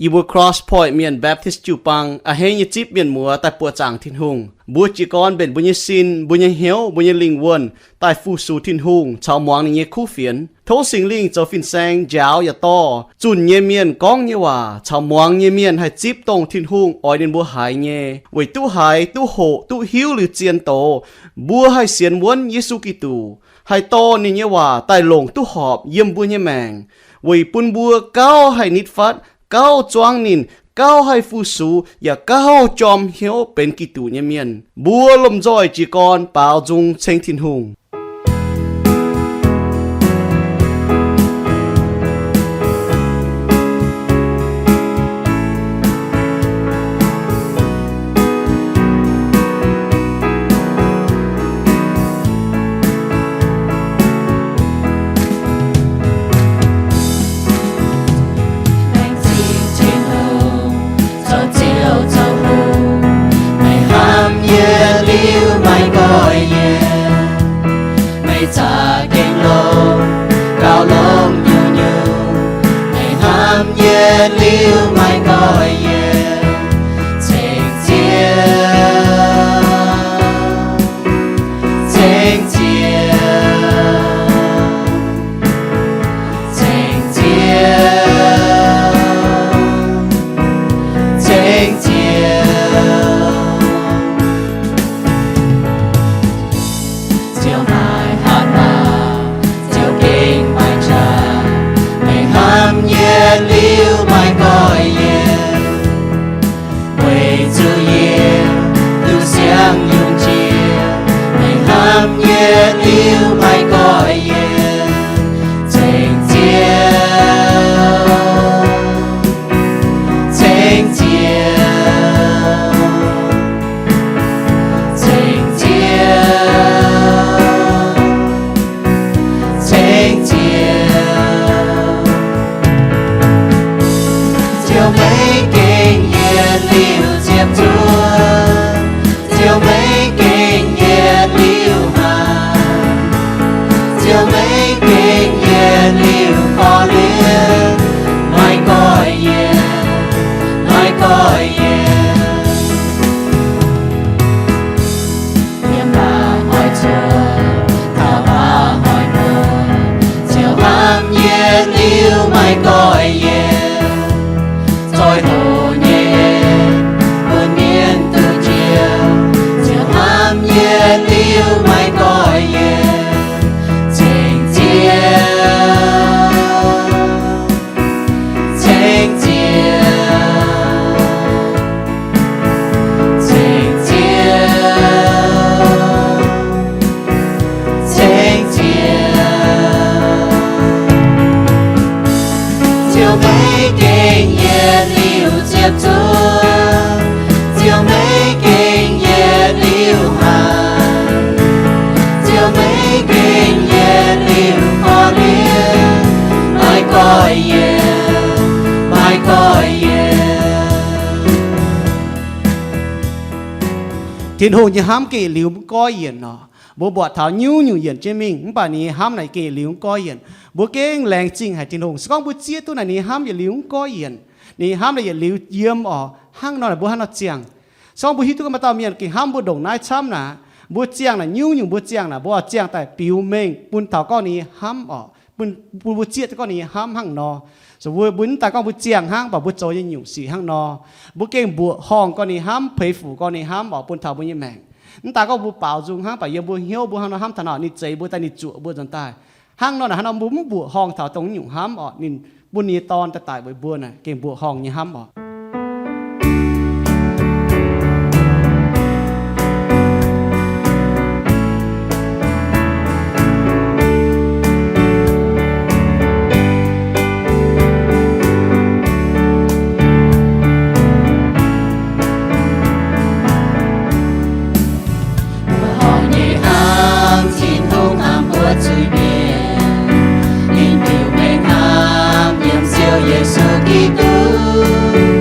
yie mbuo Cross Point Mienh Baptist jiu-baang a'hneiv nyei zipv mienh muoz daaih buoqc zaangc Tin-Hungh. Mbuo jiez gorn mbenc mbuo nyei sin, mbuo nyei hnyouv, mbuo nyei lingh wuonh daaih fu-sux Tin-Hungh caux muangx ninh nyei kuv fienx. Tov Singx Lingh zoux fin-saeng njaaux yaac dorh zunh nyei mienh gorngv nyei waac caux muangx nyei mienh haih zipv dongh Tin-Hungh oix ninh mbuo haiz nyei. Weic duqv haiz, duqv hoqc, duqv hiuv liuz zien doz, mbuo haih sienx wuonv Yesu Giduc, haih dorh ninh nyei waac daaih longc duqv horpc yiem mbuo nyei maengc, weic bun mbuo gauh haih nitv fatv, gauh zuangv ninh, gauh haih fu-sux, yaac gauh jorm hnyouv benx Giduc nyei mienh. Mbuo lomh nzoih jiez gorn baaux nzung ceng Tin-Hungh. Laengz zingh Tin-Hungh, zoux Ziouv zoux Hungh, meih hnamv yie liuz maiv goiv yie. Meih za'gengh longx, gauh longx nyungc-nyungc, meih hnamv yie liuz maiv goiv yie. Ceng Ziouv, ceng Ziouv, ceng Ziouv, ceng Ziouv. Ziouv naaic hatc waac, Ziouv gengh maiv qaqv. Meih hnamv yie liuz maiv goiv yie. Weic zuqc yie duqv siang yungz jiex, meih hnamv yie liuz maiv goiv yie. Ceng Ziouv, ceng Ziouv, ceng Ziouv, ceng Ziouv. Ziouv maiv gengh yietc liuz ziepc zuoqv. Ziouv maiv gengh yietc liuz hnaangx. Ziouv maiv gengh yietc liuz korv-lienh. Maiv goiv yie, maiv goiv yie. Yiem mba'hnoi cuotv taux mba'hnoi muoz, Ziouv hnamv yie liuz maiv goiv yie. Zoih hoc nyei en bun mienh duqv njoux, Ziouv hnamv yie liuz maiv goiv yie. Ceng Ziouv, ceng Ziouv, ceng Ziouv, ceng Ziouv. Ziouv maiv gengh yietc liuz ziepc zuoqv. Ziouv maiv gengh yietc liuz hnaangx. Ziouv maiv gengh yietc liuz korv-lienh. Maiv goiv yie, maiv goiv yie. Tin-Hungh nyei hnamv gengh liuz mv goiv yienc nor. Mbuo mbuoqc taux nyungc-nyungc yienc jienv mingh, mv baac ninh nyei hnamv naaic gengh liuz mv goiv yienc. Mbuo gengh laengz zingh haic Tin-Hungh. Se gorngv mbuo zieqv duqv naaic ninh nyei hnamv yietc liuz mv goiv yienc, ninh nyei hnamv naaic yietc liuz yiem oc, hnangv nor naaic mbuo hnangv nor ziangh. Se gorngv mbuo hiuv duqv gorngv maaih dauh mienh gengh hnamv mbuo ndongc naaiv camv naaic, mbuo ziangh naaic nyungc-nyungc mbuo ziangh naaic, mbuo oix ziangh daaih biux mengh bun taux gorngv ninh nyei hnamv oc, bun, bun mbuo zieqv duqv gorngv ninh nyei hnamv hnangv nor. Zuqc mbuo, mbuo mv daaih gorngv mbuo ziangh hnangv, mv baac mbuo zoux nyei nyungc sic hnangv nor. Mbuo gengh mbuoqc horngh gorngv ninh hnamv, peix fuc gorngv ninh hnamv oc, bun taux mbuo nyei maengc. Mv daaih gorngv mbuo baaux nzung hnangv, mv baac yiem mbuo hnyouv mbuo hnangv nor hnamv taux naaic, ninh zeix mbuo daaih, ninh zuoqc mbuo nzuonx daaih. Hnangv nor naaic, hnangv nor mbuo mv mbuoqc horngh taux dongh nyungc hnamv oc, ninh bun ninh nyei Dorn daaih daic weic mbuo naaic, gengh mbuoqc horngh nyei hnamv oc. Mbuoqc horngh nyei hnamv, Tin-Hungh hnamv mbuo zuiz-mienh. Ninh biux mengh hnamv yiem Ziouv Yesu Giduc.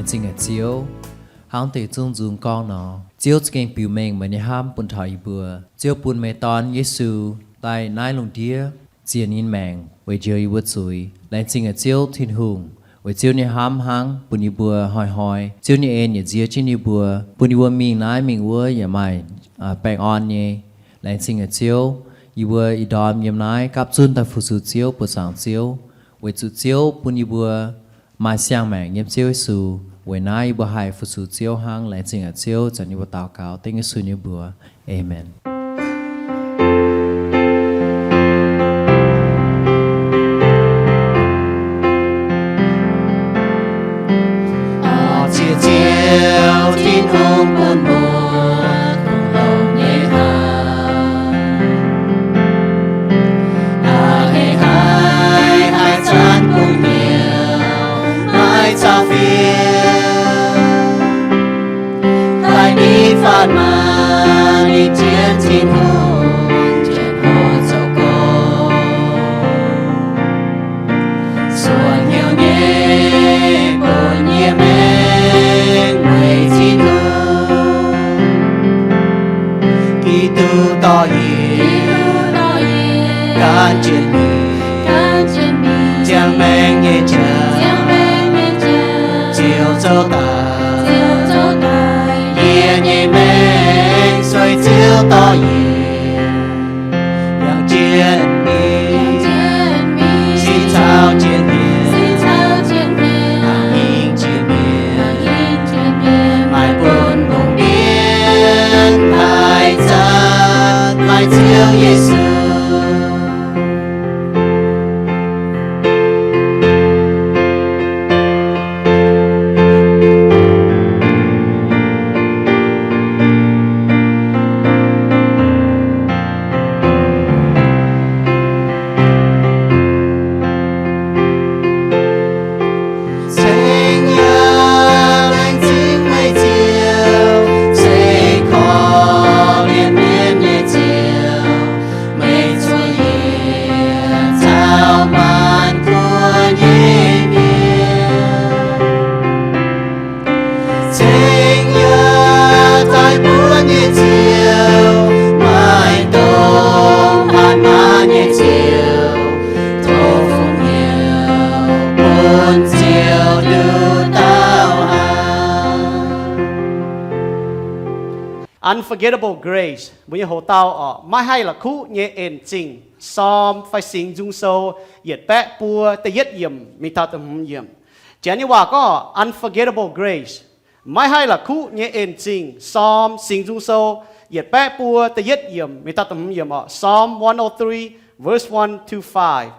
Zingh haic Ziouv, hnangv deix zungv nzung gorngv nor, Ziouv za'gengh biux mengh meih nyei hnamv bun taux yie mbuo. Ziouv bun meih Dorn, Yesu, daaih naaiv lungh ndiev ziec ninh maengc weic njoux yie mbuo zuiz. Laengz zingh haic Ziouv Tin-Hungh, weic Ziouv nyei hnamv hnangv bun yie mbuo hnoi-hnoi. Ziouv nyei en yaac nzie jienv yie mbuo, bun yie mbuo mingh naaiv mingh wuov yaac maaih baengh orn nyei. Laengz zingh haic Ziouv, yie mbuo ih ndorm yiem naaiv gapv zunv daaih fu-sux Ziouv, buoqc zaangc Ziouv, weic zuqc Ziouv bun yie mbuo maaih siang-maengc yiem Ziouv Yesu. Weic naaiv yie mbuo haih fu-sux Ziouv hnangv. Laengz zingh haic Ziouv, zanc yie mbuo daux gaux dengv Yesu nyei mbuox. Aamen. Oix zuqc Ziouv Tin-Hungh bun mbuo kungx longx nyei hnamv. A'hneiv haih zanc bun hnyouv maiv caux fienx, daaih nitv fatv maah ninh jienv Tin-Hungh, jienv horpc zoux gong, suonc hnyouv nyei bun yie maengc weic Tin-Hungh. Giduc dorh yie gan jienv mingh, ziangh maengc nyei jauv, Ziouv zoux daaih, yie nyei maengc sueih Ziouv dorh yie, yangh jienv mingh, sin caux jienv mienh, a'hneiv jienv mienh, maaih bun lungh ndiev haih zanc maaih Ziouv Yesu. Ceng yaac laengz zingh meih Ziouv, se korv-lienh mienh nyei Ziouv, meih zuqc yie caux maanc guoqv nyei mienh. Ceng yaac daaih buonv nyei Ziouv, maaih dongh hatc maaz nyei Ziouv, tov fungx hnyouv bun Ziouv nduqc dauh aqv. Unforgettable grace, mbuo nyei hoc-dauh orqc, maiv haih la'kuqv nyei en zingh. Psalm fai Singx Nzung Sou yietc baeqv buo da'yietv yiemc mingh taux da'hmz yiemc. Janx nyei waac gorngv unforgettable grace, maiv haih la'kuqv nyei en zingh. Psalm Singx Nzung Sou yietc baeqv buo da'yietv yiemc mingh taux da'hmz yiemc orqc. Psalm one oh three, verse one to five.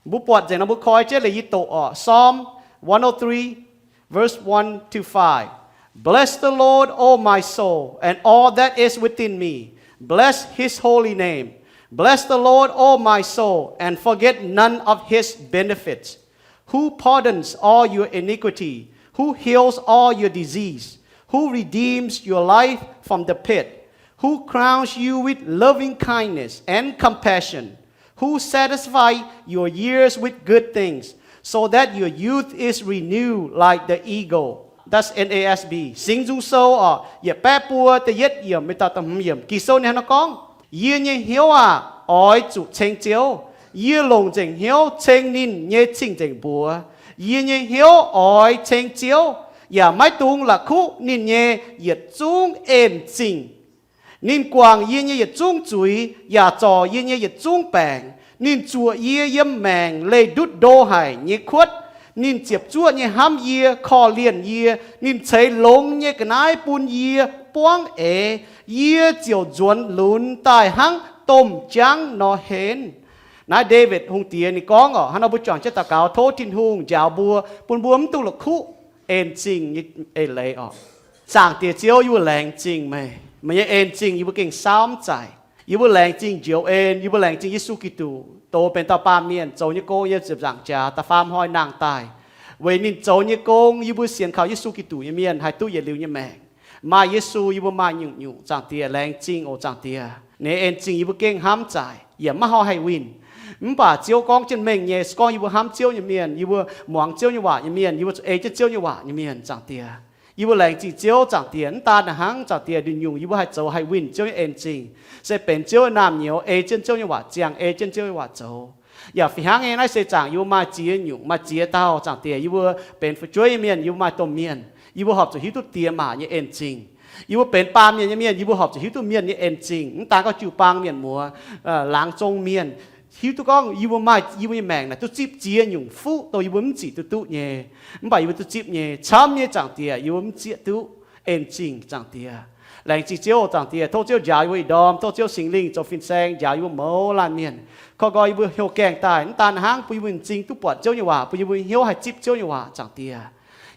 Mbuo buatc nzengc nor mbuo koi jienv leiz yie doqc orqc. Psalm one oh three, verse one to five. Bless the Lord, O my soul, and all that is within me. Bless his holy name. Bless the Lord, O my soul, and forget none of his benefits, who pardons all your iniquity, who heals all your disease, who redeems your life from the pit, who crowns you with loving kindness and compassion, who satisfies your years with good things, so that your youth is renewed like the eagle. That's N A S B. Singx Nzung Sou orqc, yietc baeqv buo da'yietv yiemc mingh taux da'hmz yiemc. Ging-Sou ninh hnangv naaiv gorngv, Yie nyei hnyouv aah! Oix zuqc ceng Ziouv. Yie longc nzengc hnyouv ceng ninh nyei cing-nzengc mbuox. Yie nyei hnyouv oix ceng Ziouv, yaac maiv dungx la'kuqv ninh nyei yietc zungv en zingh. Ninh guangc yie nyei yietc zungv zuiz yaac zorc yie nyei yietc zungv baengc. Ninh zuoqc yie yiem maengc leih ndutv ndo haic nyei kuotv. Ninh ziepc zuoqv nyei hnamv yie, korv-lienh yie. Ninh ceix longx nyei ga'naaiv bun yie buangv eix. Yie ziouc nzuonx lunx daaih hnangv domh jaangv nor henv. Naaiv Ndaawitv Hungh Diex ninh gorngv orqc. Hnangv nor mbuo juangc jienv daux gaux, tov Tin-Hungh njaaux mbuo, bun mbuo mv dungx la'kuqv en zingh nyei eix leiz orqc. Zaangc Diex Ziouv, yie mbuo laengz zingh meih. Meih nyei en zingh yie mbuo gengh saauv mv zaic. Yie mbuo laengz zingh njoux en. Yie mbuo laengz zingh Yesu Giduc dox benx dauh baamh mienh zoux nyei gong yiem ziepc nzaangc jaax da'faam hnoi nangh daaih. Weic ninh zoux nyei gong, yie mbuo sienx kaux Yesu Giduc nyei mienh haih duqv yietc liuz nyei maengc. Maaih Yesu, yie mbuo maaih nyungc-nyungc. Zaangc Diex, laengz zingh oc. Zaangc Diex, ninh en zingh yie mbuo gengh hnamv zaic, yaac maiv haih winh. Mv baac Ziouv gorngv jienv mengh nyei, se gorngv yie mbuo hnamv Ziouv nyei mienh, yie mbuo muangx Ziouv nyei waac nyei mienh, yie mbuo zuqc ei jienv Ziouv nyei waac nyei mienh, Zaangc Diex. Yie mbuo laengz zingh Ziouv, Zaangc Diex. Mv daan naaic hnangv, Zaangc Diex, nduqc nyungc yie mbuo haih zoux haih winh Ziouv nyei en-zingh, se benx Ziouv nyei naamh nyouz, ei jienv Ziouv nyei waac ziangh, ei jienv Ziouv nyei waac zoux. Yaac fih hnangv nyei, naaiv se zaangc yie mbuo maaih ziex nyungc, maaih ziex dauh, Zaangc Diex, yie mbuo benx fu'jueiv nyei mienh, yie mbuo maaih domh mienh, yie mbuo horpc zuqc hiuv duqv diex maac nyei en-zingh. Yie mbuo benx baamh mienh nyei mienh, yie mbuo horpc zuqc hiuv duqv mienh nyei en-zingh. Mv daan gorngv jiu-baang mienh muoz, laangz zong mienh, hiuv duqv gorngv yie mbuo maaih yie mbuo nyei maengc naaic duqv zipv ziex nyungc fuqv dongh yie mbuo mv zieqv duqv duqv nyei. Mv baac yie mbuo duqv zipv nyei, camv nyei, Zaangc Diex, yie mbuo mv zieqv duqv en-zingh, Zaangc Diex. Laengz zingh Ziouv, Zaangc Diex. Tov Ziouv njaaux yie mbuo ih ndorm, tov Ziouv Singx Lingh zoux fin-saeng njaaux yie mbuo mouz laanh mienh, koi nqoi yie mbuo hnyouv gaengh daaih. Mv daan hnangv, bun yie mbuo nyei m'zing duqv buatc Ziouv nyei waac, bun yie mbuo hnyouv haih zipv Ziouv nyei waac, Zaangc Diex.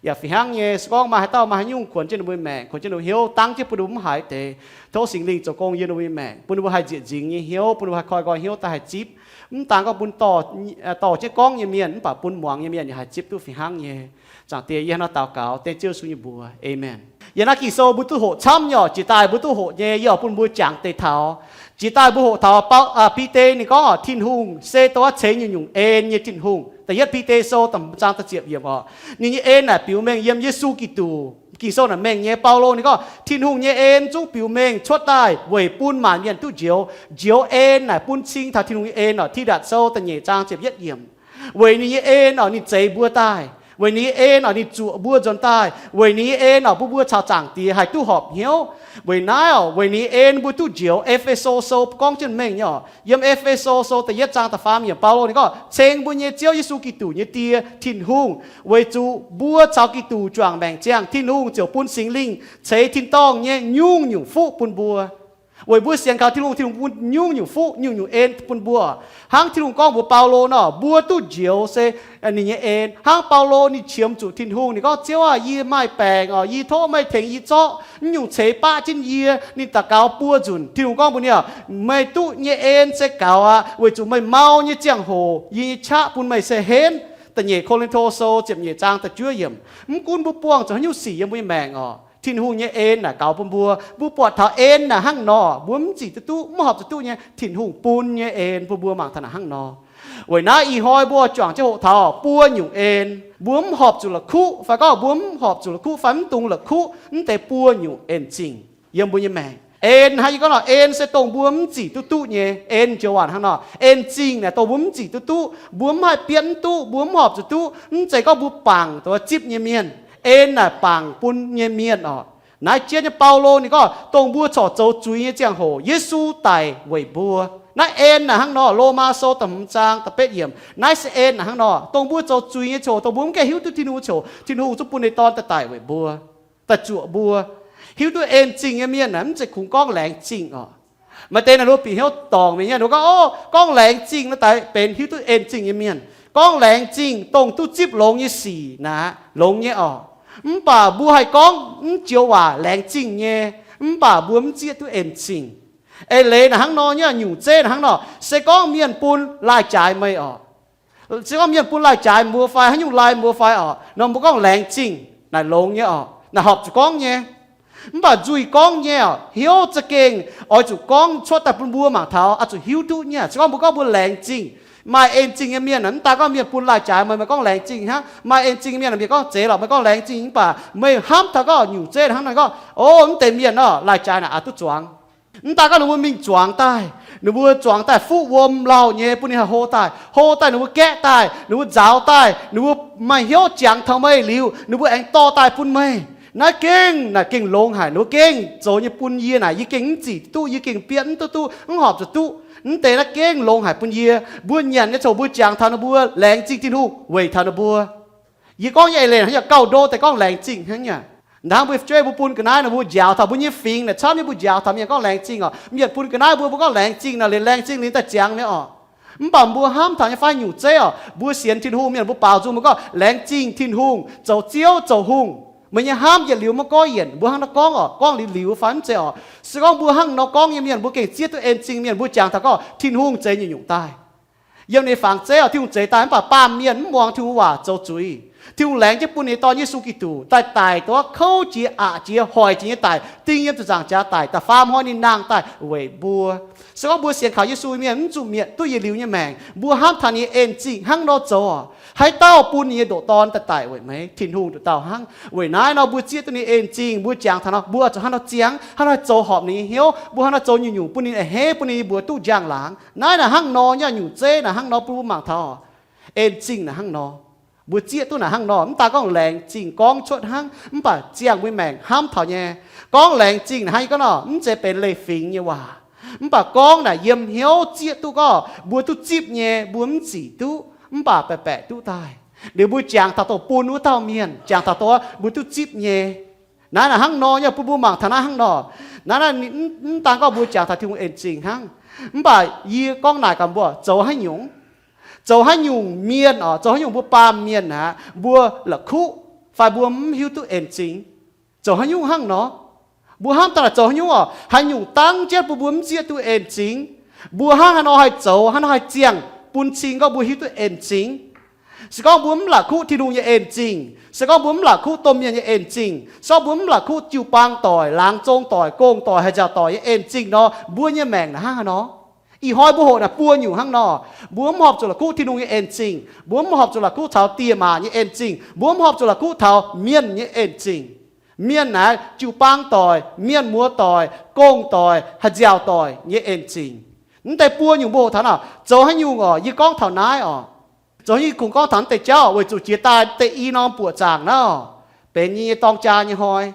Yaac fih hnangv nyei, se gorngv maaih haaix dauh maaih haaix nyungc kuonx jienv ninh mbuo nyei maengc, kuonx jienv ninh mbuo hnyouv, dangv jienv bun ninh mbuo mv haiz deix, tov Singx Lingh zoux gong yiem ninh mbuo nyei maengc, bun ninh mbuo haih nzieqc nzingx nyei hnyouv, bun ninh mbuo haih koi nqoi hnyouv daaih haih zipv. Mv daan gorngv bun dorh, dorh jienv gorngv nyei mienh, mv baac bun muangx nyei mienh yaac haih zipv duqv fih hnangv nyei. Zaangc Diex, yie hnangv naaiv daux gaux dengv Ziouv Yesu nyei mbuox. Aamen. Yiem naaiv Ging-Sou mbuo duqv hoqc camv nyei oc, jiex daaih mbuo duqv hoqc nyei, yie oix bun mbuo jangx deix taux. Jiex daaih mbuo hoqc taux Bide ninh gorngv oc, Tin-Hungh se dongh ceix nyungc-nyungc en nyei Tin-Hungh. Da'yietv Bide Sou da'hmz zaang da'ziepc yiemc oc. Ninh nyei en naaic biux mengh yiem Yesu Giduc. Ging-Sou naaic mengh nyei, Baulo ninh gorngv Tin-Hungh nyei en zungv biux mengh cuotv daaih weic bun maanc mienh duqv njoux. Njoux en naaic bun cing taux Tin-Hungh nyei en oc. Tidatc Sou da'nyeic zaang ziepc yietv yiemc. Weic ninh nyei en oc, ninh zeix mbuo daaih. Weic ninh nyei en oc, ninh zuoqc mbuo nzuonx daaih. Weic ninh nyei en oc, bun mbuo caux Zaangc Diex haih duqv horpc hnyouv. Weic naaiv oc, weic ninh nyei en mbuo duqv njoux. E^fe^so Sou gorngv jienv mengh nyei oc. Yiem E^fe^so Sou da'yietv zaang da'faam yiemc, Baulo ninh gorngv, Ceng mbuo nyei Ziouv Yesu Giduc nyei Die, Tin-Hungh, weic zuqc mbuo caux Giduc juangc maengc ziangh, Tin-Hungh ziouc bun Singx Lingh ceix tin-dorngh nyei nyungc-nyungc fuqv bun mbuo. Weic mbuo sienx kaux Tin-Hungh, Tin-Hungh bun nyungc-nyungc fuqv, nyungc-nyungc en bun mbuo. Hnangv Tin-Hungh gorngv mbuox Baulo nor, mbuo duqv njoux se ninh nyei en. Hnangv Baulo ninh qiemx zuqc Tin-Hungh, ninh gorngv, Ziouv aah, yie maaih baengc oc, yie tov meih tengx yie zorqv naaiv nyungc ceix baqv jienv yie. Ninh daux gaux buo nzunc, Tin-Hungh gorngv mbuox ninh, Meih duqv nyei en se gaux aqv, weic zuqc meih mau nyei ziangh hoc yie nyei qaqv bun meih se henv. Da'nyeic Ko^lin^to Sou ziepc nyeic zaang da'juov yiemc. Mv gunv mbuo buangh zuqc haaix nyungc sic yiem mbuo nyei maengc oc, Tin-Hungh nyei en naaic gaux bun mbuo. Mbuo buatc taux en naaic hnangv nor, mbuo mv zieqv duqv duqv, mv horpc zuqc duqv nyei, Tin-Hungh bun nyei en bun mbuo mangc taux naaic hnangv nor. Weic naaiv ih hnoi mbuo juangc jienv hoqc taux buo nyungc en. Mbuo mv horpc zuqc la'kuqv, fai gorngv mbuo mv horpc zuqc la'kuqv fai mv dungx la'kuqv mv deix buo nyungc en-zingh yiem mbuo nyei maengc. En hnangv yie gorngv nor, en se dongh mbuo mv zieqv duqv duqv nyei. En joux waac hnangv nor, en-zingh naaic dongh mbuo mv zieqv duqv duqv, mbuo mv haih bietv mv duqv, mbuo mv horpc zuqc duqv, mv zeiz gorngv mbuo bangc dongh zipv nyei mienh. En naaic bangc bun nyei mienh oc. Naaiv jienv nyei Baulo ninh gorngv, dongh mbuo corc zoux zuiz nyei ziangh hoc, Yesu daic weic mbuo. Naaiv en naaic hnangv nor, Lomaa Sou da'hmz zaang da'betv yiemc. Naaiv se en naaic hnangv nor, dongh mbuo zoux zuiz nyei ziangh hoc, dongh mbuo mv gaengh hiuv duqv Tin-Hungh nyei ziangh hoc, Tin-Hungh zungv bun ninh nyei Dorn daaih daic weic mbuo, daaih zuoqc mbuo. Hiuv duqv en-zingh nyei mienh naaic mv zeiz kungx gorngv laengz zingh oc. Maaih deix naaic ninh mbuo bieqc hnyouv dorngc mingh nyei, ninh mbuo gorngv, Ov, gorngv laengz zingh nor daaih benx hiuv duqv en-zingh nyei mienh. Gorngv laengz zingh dongh duqv zipv longx nyei sic naaic longx nyei oc. Mv baac mbuo haih gorngv mv joux waac laengz zingh nyei, mv baac mbuo mv zieqv duqv en-zingh. Eix leiz naaic hnangv nor nyei, nyungc zeiv naaic hnangv nor, se gorngv mienh bun laai jaaix meih oc, se gorngv mienh bun laai jaaix mbuo fai haaix nyungc laai mbuo fai oc, nor mbuo gorngv laengz zingh naaic longx nyei oc, naaic horpc zuqc gorngv nyei. Mv baac nzuih gorngv nyei oc, hnyouv za'gengh oix zuqc gorngv cuotv daaih bun mbuo mangc taux, oix zuqc hiuv duqv nyei. Se gorngv mbuo gorngv mbuo laengz zingh, maaih en-zingh nyei mienh, mv daan gorngv mienh bun laai jaaix meih, meih gorngv laengz zingh hnangv. Maaih en-zingh nyei mienh, mienh gorngv zeiz lorqc, meih gorngv laengz zingh, mv baac meih hnamv taux gorngv nyungc zeiv hnangv naaic gorngv, Ov, mv deix mienh oc, laai jaaix naaic aqc duqv zuangx. Mv daan gorngv ninh mbuo mingh zuangx daaih, ninh mbuo zuangx daaih fuqv wuom lauh nyei, bun ninh haih hlo daaih. Hlo daaih ninh mbuo gaeqv daaih, ninh mbuo nzaaux daaih, ninh mbuo maaih hnyouv jangx taux meih liuz, ninh mbuo aengx dorh daaih bun meih. Naaiv gengh naaic gengh longx haic. Ninh mbuo gengh zoux nyei bun yie naaic, yie gengh mv zieqv duqv, yie gengh bietv mv duqv duqv, mv horpc zuqc duqv. Mv deix naaiv gengh longx haic bun yie. Mbuo nyanc nyei ziangh hoc mbuo jangx taux ninh mbuo, laengz zingh Tin-Hungh weic taux ninh mbuo. Yie gorngv nyei eix leiz hnangv yaac gauh ndo deix gorngv laengz zingh hnangv nyei. Hnangv mbuo fu'jueiv mbuo bun ga'naaiv nor, mbuo njaaux taux mbuo nyei fingx naaic camv nyei, mbuo njaaux taux mienh gorngv laengz zingh oc. Mienh bun ga'naaiv mbuo, mbuo gorngv laengz zingh nor, liuz laengz zingh liuz daaih ziangx mi'aqv oc. Mv baac mbuo hnamv taux nyei fai nyungc zeiv oc, mbuo sienx Tin-Hungh mienh mbuo baaux nzung mbuo gorngv, Laengz zingh Tin-Hungh, zoux Ziouv zoux hungh. Meih nyei hnamv yietc liuz maiv goiv yienc. Mbuo hnangv naaiv gorngv oc, gorngv liuz liuz fai mv zeiz oc. Se gorngv mbuo hnangv nor gorngv nyei mienh, mbuo gengh zieqv duqv en-zingh mienh. Mbuo jangx taux gorngv Tin-Hungh zeix nyungc-nyungc daaih. Yiem ninh nyei fangx zeiv oc, Tin-Hungh zeix daaih, mv baac baamh mienh mv muangx Tin-Hungh waac zoux zuiz. Tin-Hungh laengz jienv bun ninh nyei Dorn, Yesu Giduc, daaih daic, dongh kouv jiex, aqc jiex, hoic jiex nyei daic, ding yiem ziepc nzaangc jaax daic, da'faam hnoi ninh nangh daaih weic mbuo. Se gorngv mbuo sienx kaux Yesu nyei mienh mv zuqc mietc duqv yietc liuz nyei maengc. Mbuo hnamv taux ninh nyei en zingh hnangv nor zoux, haaix dauh bun ninh nyei ndoqc Dorn daaih daic weic meih? Tin-Hungh nduqc dauh hnangv. Weic naaiv nor mbuo zieqv duqv ninh en zingh, mbuo jangx taux nor, mbuo zuqc hnangv nor ziangx, hnangv nor zoux horpc ninh nyei hnyouv, mbuo hnangv nor zoux nyungc-nyungc bun ninh a'hneiv, bun ninh nyei mbuox duqv njang-laangc. Naaiv naaic hnangv nor nyei nyungc zeiv naaic hnangv nor bun mbuo mangc taux. En zingh naaic hnangv nor. Mbuo zieqv duqv naaic hnangv nor, mv daan gorngv laengz zingh gorngv cuotv hnangv, mv baac ziangh mbuo maengc hnamv taux nyei. Gorngv laengz zingh naaic hnangv yie gorngv nor, mv zeiz benx leiz-fingx nyei waac. Mv baac gorngv naaic yiem hnyouv zieqv duqv gorngv mbuo duqv zipv nyei, mbuo mv zic duqv, mv baac baeqc baeqc duqv daaih. Liuz mbuo jangx taux dongh bun wuov dauh mienh, jangx taux dongh mbuo duqv zipv nyei. Naaiv naaic hnangv nor nyei, bun mbuo mangc taux naaiv hnangv nor. Naaiv, naaiv mv daan gorngv mbuo jangx taux Tin-Hungh en zingh hnangv, mv baac yie gorngv naaic gaax mbuo, zoux haaix nyungc, zoux haaix nyungc mienh oc, zoux haaix nyungc mbuo baamh mienh aqv, mbuo la'kuqv fai mbuo mv hiuv duqv en zingh, zoux haaix nyungc hnangv nor? Mbuo hnamv daaih naaic zoux haaix nyungc oc? Haaix nyungc dangv jienv bun mbuo mv zieqv duqv en zingh? Mbuo hnangv haaix nor haih zoux, haaix nor haih ziangh bun cing gorngv mbuo hiuv duqv en zingh? Se gorngv mbuo mv la'kuqv Tin-Hungh nyei en zingh, se gorngv mbuo mv la'kuqv domh mienh nyei en zingh, se gorngv mbuo mv la'kuqv jiu-baang doic, laangz zong doic, gong doic, haaix nziaauc doic nyei en zingh nor, mbuo nyei maengc naaic hnangv haaix nor? Ih hnoi mbuo hoqc naaic buo nyungc hnangv nor. Mbuo mv horpc zuqc la'kuqv Tin-Hungh nyei en zingh. Mbuo mv horpc zuqc la'kuqv taux diex maac nyei en zingh. Mbuo mv horpc zuqc la'kuqv taux mienh nyei en zingh. Mienh naaic jiu-baang doic, mienh muoz doic, gong doic, haaix nziaauc doic nyei en zingh. Mv deix buo nyungc mbuo hoqc taux naaic, zoux haaix nyungc oc? Yie gorngv taux naaiv oc. Zoux haaix nyungc kungx gorngv taux mv deix jauv weic zuqc jiex daaih deix i norm buoqc zaangc naaiv oc, benx yie nyei dorng jaa nyei hnoi.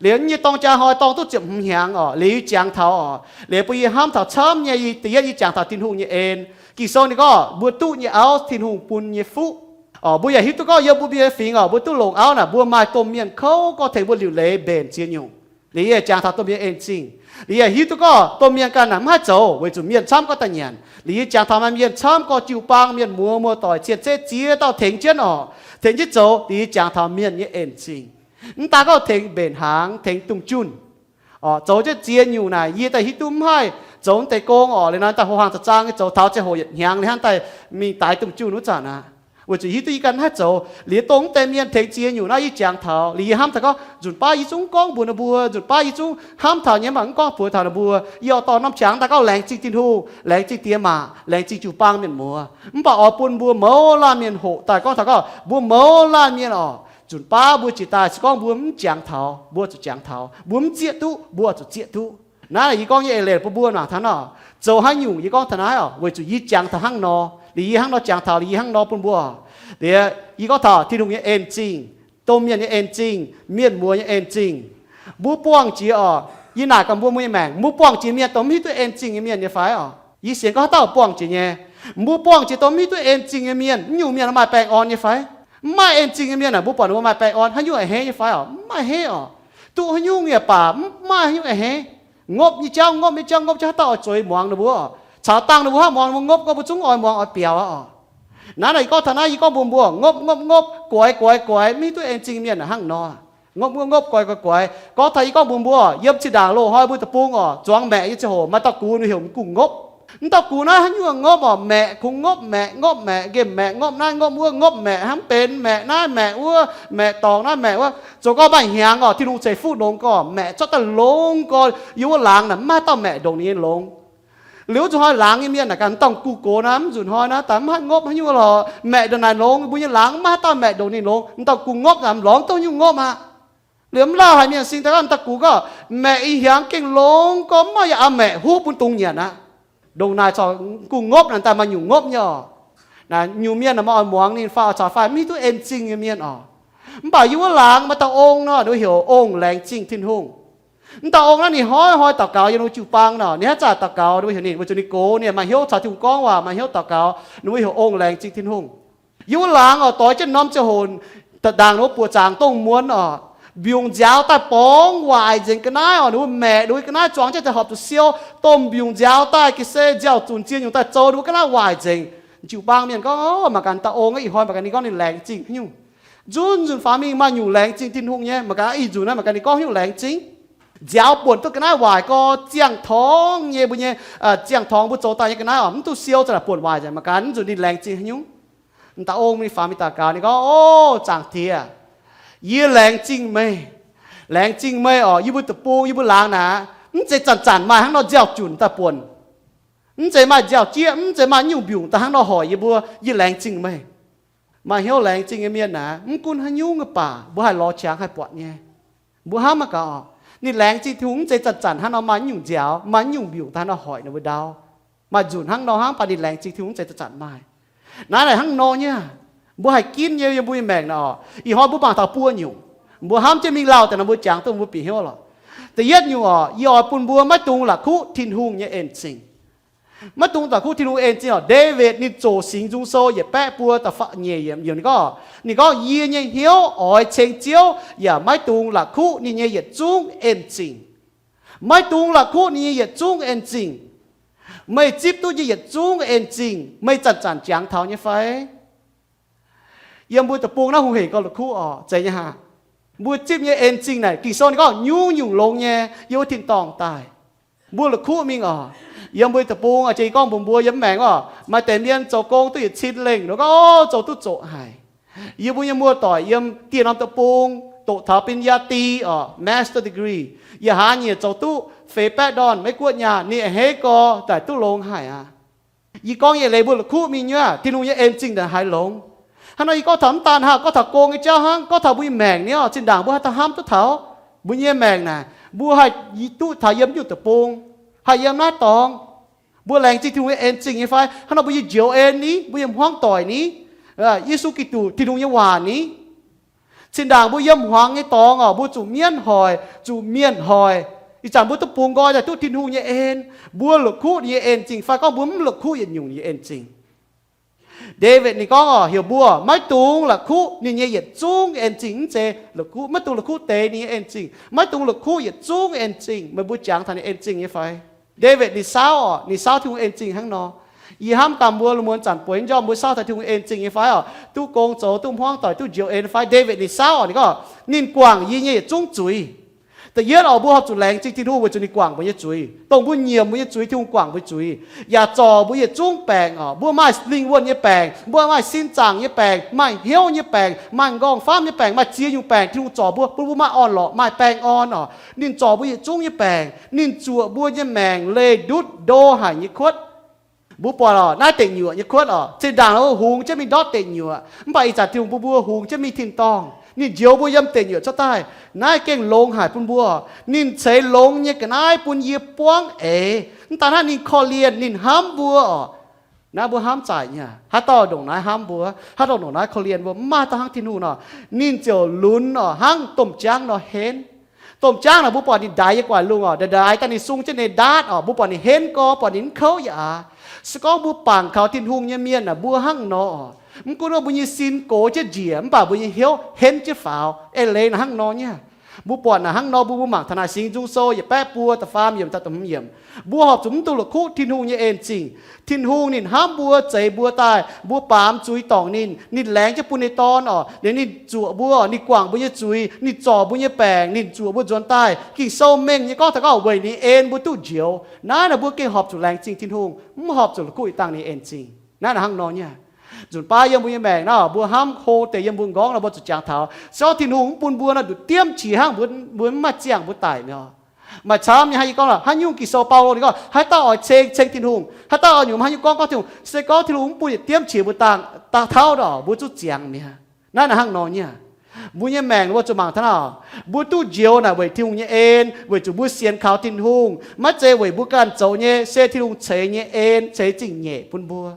Liuz yie nyei dorng jaa hnoi dorng duqv ziepc hmz hnyangx oc, liuz yie jangx taux oc, liuz bun yie hnamv taux camv nyei, yie da'yietv yie jangx taux Tin-Hungh nyei en. Ging-Sou ninh gorngv mbuo duqv nyei auv Tin-Hungh bun nyei fuqv oc. Mbuo yaac hiuv duqv gorngv yiem mbuo mienh fingx oc, mbuo duqv longc auv naaic mbuo maaih domh mienh kouv gorngv tengx mbuo liuc leiz mbenc ziex nyungc. Liuz yie yaac jangx taux domh mienh en zingh. Liuz yie yaac hiuv duqv gorngv domh mienh ganh naaic mv haih zoux weic zuqc mienh camv gorngv daaih nyanc. Liuz yie jangx taux maaih mienh camv gorngv jiu-baang, mienh muoz, muoz-doic, cien-ceqv ziex dauh tengx jienv oc, tengx jienv zoux. Liuz yie jangx taux mienh nyei en zingh. Mv daan gorngv tengx mbenc hnaangx, tengx dungz junh oc, zoux jienv ziex nyungc naaic yie daaih hiuv duqv mv haih zoux mv deix gong oc. Liuz nor daaih ho hlang za'zaang nyei zoux taux ziangh hoc yietc hnyangx liuz hnangv daaih mingh daix dungz junh wuov zanc aqv. Weic zuqc hiuv duqv yie ganh mv haih zoux. Liuz dongh mv deix mienh tengx ziex nyungc naaiv yie jangx taux. Liuz yie hnamv taux gorngv nzunc baav yie zungv gorngv mbuox ninh mbuo, nzunc baav yie zungv hnamv taux nyei, mv baac mv gorngv buoz taux ninh mbuo. Yie oix dorh norm qangx daaih gorngv laengz zingh Tin-Hungh, laengz zingh diex maac, laengz zingh jiu-baang mienh muoz. Mv baac oix bun mbuo mouz laanh mienh hoqc daaih gorngv taux gorngv mbuo mouz laanh mienh oc, nzunc baav mbuo jiex daaih se gorngv mbuo mv jangx taux, mbuo zuqc jangx taux, mbuo mv zieqv duqv, mbuo zuqc zieqv duqv. Naaiv yie gorngv nyei eix leiz bun mbuo mangc taux nor, zoux haaix nyungc yie gorngv taux naaiv oc, weic zuqc yie jangx taux hnangv nor. Liuz yie hnangv nor jangx taux, liuz yie hnangv nor bun mbuo. Liuz yie gorngv taux Tin-Hungh nyei en zingh, domh mienh nyei en zingh, mienh muoz nyei en zingh. Mbuo buangh jiex oc, yie naaic gaax mbuo, mbuo nyei maengc, mbuo buangh jiex mienh dongh mv hiuv duqv en zingh nyei mienh nyei fai oc? Yie sienx gorngv haaix dauh buangh jiex nyei. Mbuo buangh jiex dongh mv hiuv duqv en zingh nyei mienh, mv nyungc mienh maaih baengh orn nyei fai? Mv maaih en zingh nyei mienh aah, mbuo buatc ninh mbuo maaih baengh orn, haaix nyungc a'hneiv nyei fai oc? Mv maaih a'hneiv oc. Duqv haaix nyungc yaac baac mv maaih haaix nyungc a'hneiv. Ngopv nyei jauv, ngopv nyei jauv, ngopv jauv, haaix dauh oix zueiz muangx ninh mbuo oc? Caux dangh ninh mbuo hnangv muangx ninh mbuo ngopv, gorngv mbuo zungv oix muangx oix biaux aqv oc. Naaiv naaic yie gorngv taux naaiv, yie gorngv mbuox mbuo, ngopv, ngopv, ngopv, goix, goix, goix, mv hiuv duqv en zingh mienh hnangv nor. Ngopv, ngopv, ngopv, goix, goix, goix. Gorngv taux yie gorngv mbuox mbuo, yiem zinh ndaangc loz-hnoi mbuo deic-bung oc, zuangx maeqc nyei ziangh hoc maaih dauh gux ninh heuc mv gux ngopv. Mv dauh gux naaiv haaix nyungc ngopv oc? Maeqc kungx ngopv maeqc, ngopv maeqc, nqemh maeqc, ngopv naaiv ngopv wuov, ngopv maeqc hnangv benx maeqc naaiv maeqc wuov, maeqc dorngx naaiv maeqc wuov. Zoux gorngv maaih hnyangx oc, Tin-Hungh ceix fuqv longx gorngv maeqc cuotv daaih longx gorngv, yiem wuov laangz naaic mv maaih haaix dauh maeqc ndongc ninh nyei longx. Liuz wuov nzunc hnoi laangz nyei mienh naaic ganh mv dorngc guh gox naaiv, mv nzunc hnoi naaiv daaih mv haih ngopv haaix nyungc lorqc. Maeqc ndongc naaic longx, mbuo nyei laangz mv maaih haaix dauh maeqc ndongc ninh longx. Mv dorngc guh ngopv naaic lorngx dongh nyungc ngopv aqv. Liuz mv lauh haic mienh sing daaih gorngv mv dauh gux gorngv maeqc ih hiangx gengh longx gorngv mv maaih yaac aqc maeqc huv bun dungz nyanc aqv. Ndongc naaic corc guh ngopv naaic daaih maaih nyungc ngopv nyei oc. Naaic nyungc mienh naaic maaih oix muangx ninh fai oix caux fai mv hiuv duqv en zingh nyei mienh oc. Mv baac yiem wuov laangz maaih dauh ong nor, ninh mbuo heuc ong Laengz Zingh Tin-Hungh. Mv dauh ong naaiv ninh hnoi hnoi daux gaux yiem ninh mbuo jiu-baang nor, ninh haaix zanc daux gaux ninh mbuo heuc ninh, weic zuqc ninh gox, ninh maaih hnyouv caux Tin-Hungh gorngv waac, maaih hnyouv daux gaux, ninh mbuo heuc ong Laengz Zingh Tin-Hungh. Yiem wuov laangz oc, doix jienv norm ziangh hoc, ndaangc ninh mbuo buoqc zaangc dongh muonz oc, mbiungc nziaaux daaih borngz waaic nzengc ga'naaiv oc, ninh mbuo maeqc ninh mbuo ga'naaiv zuangx jienv daaih horpc zuqc siou, domh mbiungc nziaaux daaih ga'sie nziaauc zunc ziex nyungc daaih zou ninh mbuo ga'naaiv waaic nzengc. Jiu-baang mienh gorngv, mangc gaax dauh ong ih hnoi mangc gaax ninh gorngv ninh laengz zingh haaix nyungc. Nzunc nzunc faaux mingh maaih nyungc laengz zingh Tin-Hungh nyei, mangc gaax ih nzunc naaiv mangc gaax ninh gorngv haaix nyungc laengz zingh. Nziaaux buonc duqv ga'naaiv waaic gorx, ziangh torngv nyei mbuo nyei, ziangh torngv mbuo zoux daaih nyei ga'naaiv oc, mv duqv siou za'naaic buonc waaic nzengc, mangc gaax nzunc ninh laengz zingh haaix nyungc. M'daaih ong mingh faaux mingh daux gaux, ninh gorngv, O Zaangc Diex, yie laengz zingh meih. Laengz zingh meih oc. Yie mbuo deic-bung, yie mbuo laangz naaic, mv zeiz zanc-zanc maaih hnangv nor nziaaux junc daaih buonc. Mv zeiz maaih nziaaux-jieqv, mv zeiz maaih nyungc mbiungc daaih hnangv nor hoic yie mbuo. Yie laengz zingh meih. Maaih hnyouv laengz zingh nyei mienh naaic, mv gunv haaix nyungc nyei baac, mbuo haih lorz qangx haih buatc nyei. Mbuo hnamv maiv gaax oc, ninh laengz zingh Tin-Hungh mv zeiz zanc-zanc hnangv nor maaih nyungc nziaaux, maaih nyungc mbiungc daaih hnangv nor hoic ninh mbuo ndau. Maaih nzunc hnangv nor hnangv, mv baac ninh laengz zingh Tin-Hungh mv zeiz zanc-zanc maaih. Naaiv naaic hnangv nor nyei. Mbuo haih ginv nyei yiem mbuo nyei maengc naaic oc. Ih hnoi mbuo mangc taux buo nyungc. Mbuo hnamv jienv mingh lauh daaih nor mbuo jangx duqv mbuo bieqc hnyouv lorqc. Da'yietv nyungc oc, yie oix bun mbuo maiv dungx la'kuqv Tin-Hungh nyei en-zingh. Maiv dungx la'kuqv Tin-Hungh en-zingh oc. Ndaawitv ninh zoqc Singx Nzung Sou yietc baeqv buo da'faam nyeic yiemc, ninh gorngv, ninh gorngv, Yie nyei hnyouv oix ceng Ziouv yaac maiv dungx la'kuqv ninh nyei yietc zungv en-zingh. Maiv dungx la'kuqv ninh nyei yietc zungv en-zingh. Meih zipv duqv nyei yietc zungv en-zingh, meih zanc-zanc jangx taux nyei fai? Yiem mbuo deic-bung naaiv hungh hec gorx la'kuqv oc, zeiz nyei aqv. Mbuo zipv nyei en-zingh naaic, Ging-Sou ninh gorngv nyungc-nyungc longx nyei yiem wuov tin-dorngh daaih. Mbuo la'kuqv mingh oc. Yiem mbuo deic-bung, a'jang yie gorngv mbuox mbuo yiem maengc oc, maaih deix mienh zoux gong duqv yietc cin lengh, nor gorngv, O, zoux duqv zoqc haic. Yie mbuo nyei muoz-doic yiem dieh norm deic-bung doqc taux ปริญญาตรี oc, master degree, yietc hlaax nyiec zoux duqv feix baeqv ndorn, Meiv Guoqv nyaah, ninh a'hneiv gorx daaih duqv longx haic aqv. Yie gorngv nyei leiz mbuo la'kuqv mingh nyuoqv, Tin-Hungh nyei en-zingh naaic haaix longx. Hnangv nor yie gorngv taux mv daan hnangv, gorngv taux gong nyei jauv hnangv, gorngv taux mbuo nyei maengc ni oc, zinh ndaangc mbuo haih daaih hnamv duqv taux mbuo nyei maengc naaic, mbuo haih duqv taux yiem nyungc deic-bung, haih yiem naaiv dorngx. Mbuo laengz zingh Tin-Hungh nyei en-zingh nyei fai? Hnangv nor mbuo nyei njoux en ni, mbuo nyei hmuangv doic ni, Yesu Giduc, Tin-Hungh nyei waac ni. Zinh ndaangc mbuo yiem hmuangx nyei dorngx oc, mbuo zuqc mienv hoic, zuqc mienh hoic. Ih zanc mbuo duqv bungx nqoi daaih duqv Tin-Hungh nyei en, mbuo la'kuqv ninh nyei en-zingh fai gorngv mbuo mv la'kuqv yietc nyungc nyei en-zingh? Ndaawitv ninh gorngv oc, heuc mbuo maiv dungx la'kuqv ninh nyei yietc zungv en-zingh. Mv zeiz la'kuqv, maiv dungx la'kuqv deix ninh nyei en-zingh, maiv dungx la'kuqv yietc zungv en-zingh. Meih mbuo jangx taux ninh en-zingh nyei fai? Ndaawitv ninh saauv oc, ninh saauv Tin-Hungh en-zingh hnangv nor. Yie hnamv gaax mbuo lungh muonz zanc buonc nyei njormh mbuo saauv taux Tin-Hungh en-zingh nyei fai oc, duqv gong zoux, duqv hmuangv doic, duqv njoux en fai? Ndaawitv ninh saauv oc, ninh gorngv, Ninh guangc yie nyei yietc zungv zuiz. Da'yietv oc, mbuo horpc zuqc laengz zingh Tin-Hungh weic zuqc ninh guangc mbuo nyei zuiz, dongh mbuo nyiemc mbuo nyei zuiz, Tin-Hungh guangc mbuo zuiz, yaac zorc mbuo yietc zungv baengc oc. Mbuo maaih lingh wuonh nyei baengc, mbuo maaih sin zaangc nyei baengc, maaih hnyouv nyei baengc, maaih nqorngv-famv nyei baengc, maaih ziex nyungc baengc Tin-Hungh zorc mbuo, bun mbuo maaih orn-lorqc, maaih baengh orn oc. Ninh zorc mbuo yietc zungv nyei baengc, ninh zuoqc mbuo nyei maengc leih ndutv ndo haic nyei kuotv. Mbuo buatc oc, naaiv deic nyuoqc nyei kuotv oc, zinh ndaangc hungx jienv mingh ndortv deic nyuoqc, mv baac ih zanc Tin-Hungh bun mbuo hungx jienv mingh tin-dorngh. Ninh njoux mbuo yiem deic nyuoqc cuotv daaih. Naaiv gengh longx haic bun mbuo. Ninh ceix longx nyei ga'naaiv bun yie buangv eix. Mv daan hnangv, ninh korv-lienh, ninh hnamv mbuo oc. Naaiv mbuo hnamv zaaic nyei aqv. Haaix dauh ndongc naaiv hnamv mbuo, haaix dauh ndongc naaiv korv-lienh mbuo, mv maaih dauh hnangv Tin-Hungh nor. Ninh ziouc lunx oc, hnangv domh jaangv nor henv. Domh jaangv naaic mbuo buatc ninh ndaix nyei gu'nguaaic lungh oc, ndaix ndaix daaih ninh sung jienv ninh ndaatv oc, mbuo buatc ninh henv gorx, buatc ninh mv kouv yaac aqv. Se gorngv mbuo bangc kaux Tin-Hungh nyei mienh naaic, mbuo hnangv nor oc. Mv gunv mbuo nyei sin gox jienv njiec, mv baac mbuo nyei hnyouv henv jienv faaux. Eix leiz naaic hnangv nor nyei aqv. Mbuo buatc naaic hnangv nor, mbuo, mbuo mangc taux naaic Singx Nzung Sou yietc baeqv buo da'faam yiemc daaih da'hmz yiemc. Mbuo horpc zuqc mv dungx la'kuqv Tin-Hungh nyei en-zingh. Tin-Hungh ninh hnamv mbuo, zeix mbuo daaih, mbuo baamz zuiz dorngc ninh, ninh laengz jienv bun ninh nyei Dorn oc, liuz ninh zuoqc mbuo, ninh guangc mbuo nyei zuiz, ninh zorc mbuo nyei baengc, ninh zuoqc mbuo nzuonx daaih. Ging-Sou mengh nyei gorngv taux gorngv weic ninh en mbuo duqv njoux. Naaiv naaic mbuo gengh horpc zuqc laengz zingh Tin-Hungh, mv horpc zuqc la'kuqv ih dangh ninh nyei en-zingh. Naaiv naaic hnangv nor nyei aqv. Nzunc baav yiem mbuo nyei maengc naaiv, mbuo hnamv hlo deix yiem mbuo m'nqorngv nor, mbuo zuqc jangx taux. Se gorngv Tin-Hungh mv bun mbuo nor, nduqc diemv qiex hnangv, mbuo, mbuo mv maaih ziangh mbuo daic mi'aqv. Maaih camv nyei hnangv yie gorngv lorqc, haaix nyungc Ging-Sou Baulo ninh gorngv, haaix dauh oix ceng, ceng Tin-Hungh, haaix dauh oix nyungc haaix nyungc gorngv, gorngv Tin-Hungh. Se gorngv Tin-Hungh mv bun yietc diemv qiex mbuo dangh, dangh tauv nor, mbuo zuqc ziangx mi'aqv. Naaiv naaic hnangv nor nyei aqv. Mbuo nyei maengc mbuo zuqc mangc taux naaic, mbuo duqv njoux naaic weic Tin-Hungh nyei en, weic zuqc mbuo sienx kaux Tin-Hungh. Maiv zeiz weic mbuo ganh zoux nyei, se Tin-Hungh ceix nyei en, ceix zingh nyeic bun mbuo.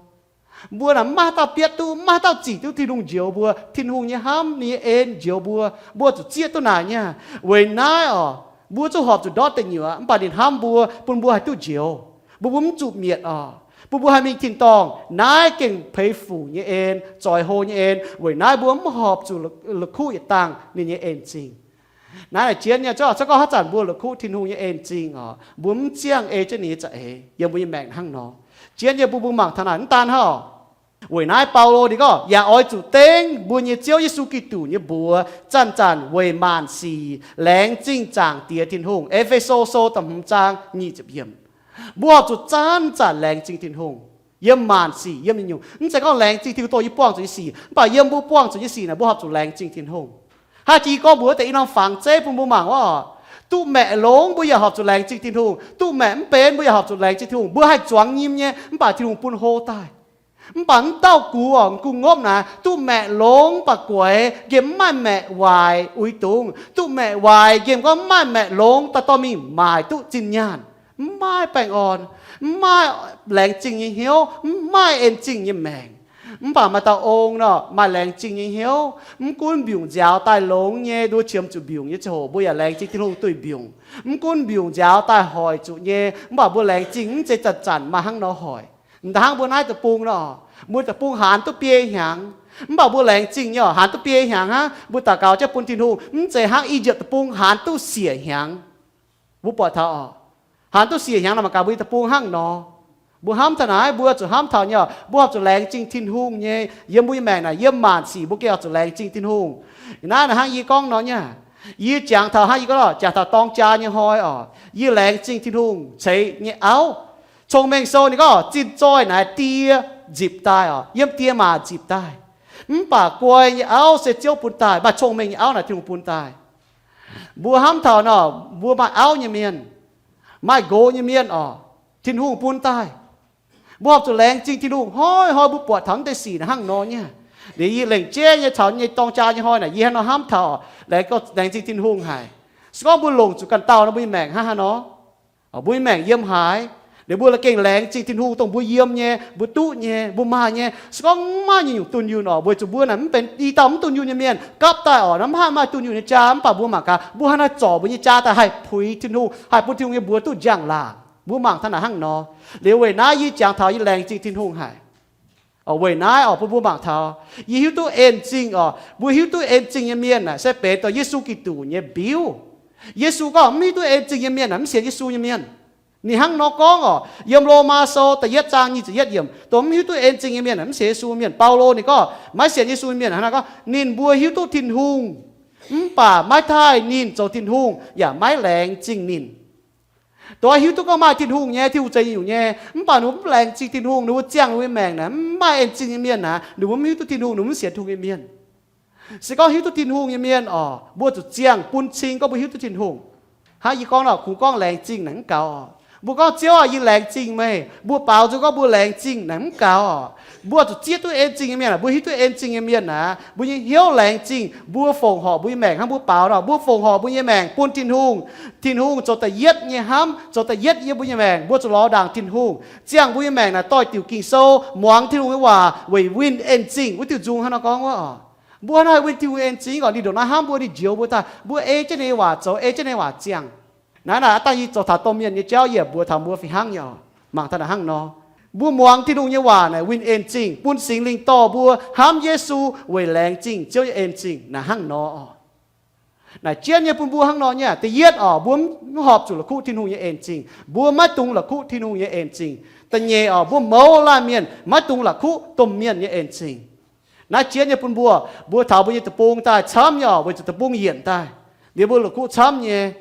Mbuo naaic mv maaih haaix dauh bietv duqv, mv maaih haaix dauh zic duqv Tin-Hungh njoux mbuo. Tin-Hungh nyei hnamv, ninh nyei en njoux mbuo. Mbuo zuqc zieqv duqv naaic nyei aqv. Weic naaiv oc, mbuo zuqc horpc zuqc ndortv deic nyuoqc, mv baac ninh hnamv mbuo, bun mbuo haih duqv njoux, bun mbuo mv zuqc mietc oc, bun mbuo haih mingh tin-dorngh. Naaiv gengh peix fuc nyei en, zoix hlo nyei en. Weic naaiv mbuo mv horpc zuqc la'kuqv yietc dangh ninh nyei en-zingh. Naaiv naaic jienv nyei, se gorngv haaix zanc mbuo la'kuqv Tin-Hungh nyei en-zingh oc, mbuo mv ziangh ei jienv ninh nyei za'eix yiem mbuo nyei maengc hnangv nor. Jienv nyei, bun mbuo mangc taux naaic mv daan hnangv oc. Weic naaiv Baulo ninh gorngv, yaac oix zuqc dengv mbuo nyei Ziouv Yesu Giduc nyei mbuox zanc-zanc weic maanc sic laengz zingh Zaangc Diex Tin-Hungh. E^fe^so Sou da'hmz zaang nyic ziepc yiemc. Mbuo horpc zuqc zanc-zanc laengz zingh Tin-Hungh. Yiem maanc sic, yiem nyungc-nyungc, mv zeiz gorngv laengz zingh Tin-Hungh dongh yie buangh zuqc nyei sic, mv baac yiem mbuo buangh zuqc nyei sic naaic mbuo horpc zuqc laengz zingh Tin-Hungh. Hnangv jiex gorngv mbuox deix i norm fangx zeiv bun mbuo mangc wuov, duqv maeqc longx mbuo yaac horpc zuqc laengz zingh Tin-Hungh, duqv maeqc mv benx mbuo yaac horpc zuqc laengz zingh Tin-Hungh. Mbuo haih zuangx nyim nyei, mv baac Tin-Hungh bun hlo daaih. Mv baac mv dauh gux orqc, gu'nguopv naaic duqv maeqc longx mv baac guaix, nqemh mv maaih maeqc waaic uix dungz, duqv maeqc waaic nqemh gorngv mv maaih maeqc longx daaih dorh mingh maaic duqv zinh nyaanh. Mv maaih baengh orn, mv maaih laengz zingh nyei hnyouv, mv maaih en zingh nyei maengc. Mv baac maaih dauh ong nor maaih laengz zingh nyei hnyouv, mv gunv mbiungc nziaaux daaih longx nyei, nduov qiemx zuqc mbiungc nyei ziangh hoc mbuo yaac laengz zingh Tin-Hungh duih mbiungc. Mv gunv mbiungc nziaaux daaih hoic zuqc nyei, mv baac mbuo laengz zingh mv zeiz zanc-zanc maaih hnangv nor hoic. M'daaih hnangv mbuo naaiv deic-bung nor, mbuo deic-bung haanz duqv biei hnyangx, mv baac mbuo laengz zingh nyei, haanz duqv biei hnyangx hnangv. Mbuo daux gaux jienv bun Tin-Hungh, mv zeiz hnangv I^yipv deic-bung haanz duqv siec hnyangx. Mbuo buatc taux oc, haanz duqv siec hnyangx nor mangc gaax mbuo nyei deic-bung hnangv nor. Mbuo hnamv taux naaiv, mbuo zuqc hnamv taux nyei, mbuo horpc zuqc laengz zingh Tin-Hungh nyei. Yiem mbuo nyei maengc naaic, yiem maanc sic mbuo gengh horpc zuqc laengz zingh Tin-Hungh. Naaiv naaic hnangv yie gorngv nor nyei, yie jangx taux hnangv yie gorngv jangx taux dorng jaa nyei hnoi oc, yie laengz zingh Tin-Hungh ceix nyei auv. Cong-Mengh Sou ninh gorngv, zinh zoih naaic die nzipc daaih oc, yiem die maac nzipc daaih. Mv baac guai nyei auv se Ziouv bun daaih, maaih cong-mengh nyei auv naaic Tin-Hungh bun daaih. Mbuo hnamv taux nor, mbuo maaih auv nyei mienh, maaih nqox nyei mienh oc, Tin-Hungh bun daaih. Mbuo horpc zuqc laengz zingh Tin-Hungh. Hnoi-hnoi mbuo buatc taux naaiv deix sic naaic hnangv nor nyei. Liuz yie lengc jeiv nyei caux nyei dorng jaa nyei hnoi naaic, yie hnangv nor hnamv taux, laengz, laengz zingh Tin-Hungh haic. Se gorngv mbuo longc zuqc ganh dauh nor, mbuo nyei maengc hnangv haaix nor? Mbuo nyei maengc yiem haaix? Liuz mbuo gengh laengz zingh Tin-Hungh dongh mbuo yiem nyei, mbuo duqv nyei, mbuo maaih nyei. Se gorngv mv maaih nyungc-nyungc dunh yunh oc, weic zuqc mbuo naaic mv benx i dauh mv dunh yunh nyei mienh gapv daaih oc, naaiv mv haih maaih dunh yunh nyei jaa. Mv baac mbuo mangc gaax, mbuo hnangv naaiv zorc mbuo nyei jaa daaih haih puix Tin-Hungh, haih bun Tin-Hungh nyei mbuox duqv njang-laangc. Mbuo mangc taux naaic hnangv nor. Liuz weic naaiv yie jangx taux yie laengz zingh Tin-Hungh haic. Weic naaiv oc, bun mbuo mangc taux, yie hiuv duqv en zingh oc. Mbuo hiuv duqv en zingh nyei mienh naaic se benx dongh Yesu Giduc nyei mbiuv. Yesu gorngv mv hiuv duqv en zingh nyei mienh naaic mv sienx Yesu nyei mienh. Ninh hnangv nor gorngv oc, yiem Lomaa Sou da'yietv zaang nyic ziepc yietv yiemc, dongh mv hiuv duqv en zingh nyei mienh naaic mv sienx Yesu nyei mienh. Baulo ninh gorngv maiv sienx Yesu nyei mienh hnangv naaiv gorngv, ninh mbuo hiuv duqv Tin-Hungh, mv baac maiv taaih ninh zoux Tin-Hungh yaac maiv laengz zingh ninh. Dongh hiuv duqv gorngv maaih Tin-Hungh nyei, Tin-Hungh zeix nyungc nyei, mv baac ninh mbuo mv laengz zingh Tin-Hungh, ninh mbuo ziangh ninh mbuo nyei maengc naaic mv maaih en zingh nyei mienh naaic, ninh mbuo mv hiuv duqv Tin-Hungh, ninh mbuo mv sienx Tin-Hungh nyei mienh. Se gorngv hiuv duqv Tin-Hungh nyei mienh oc, mbuo zuqc ziangh bun cing gorngv mbuo hiuv duqv Tin-Hungh. Hnangv yie gorngv nor, kungx gorngv laengz zingh naaic mv gaux oc. Mbuo gorngv, Ziouv aah, yie laengz zingh meih, mbuo baaux nzung gorngv mbuo laengz zingh naaic mv gaux oc. Mbuo zuqc zieqv duqv en zingh nyei mienh, mbuo hiuv duqv en zingh nyei mienh naaic, mbuo nyei hnyouv laengz zingh, mbuo fongc horc mbuo nyei maengc hnangv mbuo baaux nor, mbuo fongc horc mbuo nyei maengc bun Tin-Hungh. Tin-Hungh zoux da'yietv nyei hnamv, zoux da'yietv yiem mbuo nyei maengc, mbuo zuqc lorz ndaangc Tin-Hungh. Ziangh mbuo nyei maengc naaic doix-diuc Ging-Sou, muangx Tin-Hungh nyei waac weic winh en zingh wuov diuh nzung hnangv nor gorngv wuov oc. Mbuo hnangv haih winh Tin-Hungh en zingh oc, ninh ndongc naaiv hnamv mbuo, ninh njoux mbuo daaih, mbuo ei jienv ninh nyei waac zoux, ei jienv ninh nyei waac ziangh. Naaiv naaic aav dangh yie zoux taux domh mienh nyei jauv yie mbuox taux mbuo fih hnangv nyei oc. Mangc taux naaic hnangv nor, mbuo muangx Tin-Hungh nyei waac naaic winh en zingh, bun Singx Lingh dorh mbuo hnamv Yesu weic laengz zingh Ziouv nyei en zingh naaic hnangv nor oc. Naaic jienv nyei bun mbuo hnangv nor nyei aqv. Da'yietv oc, mbuo mv horpc zuqc la'kuqv Tin-Hungh nyei en zingh. Mbuo maiv dungx la'kuqv Tin-Hungh nyei en zingh. Da'nyeic oc, mbuo mouz laanh mienh maiv dungx la'kuqv domh mienh nyei en zingh. Naaiv jienv nyei bun mbuo, mbuo taux mbuo nyei deic-bung daaih camv nyei oc, weic zuqc deic-bung yienc daaih, liuz mbuo la'kuqv camv nyei.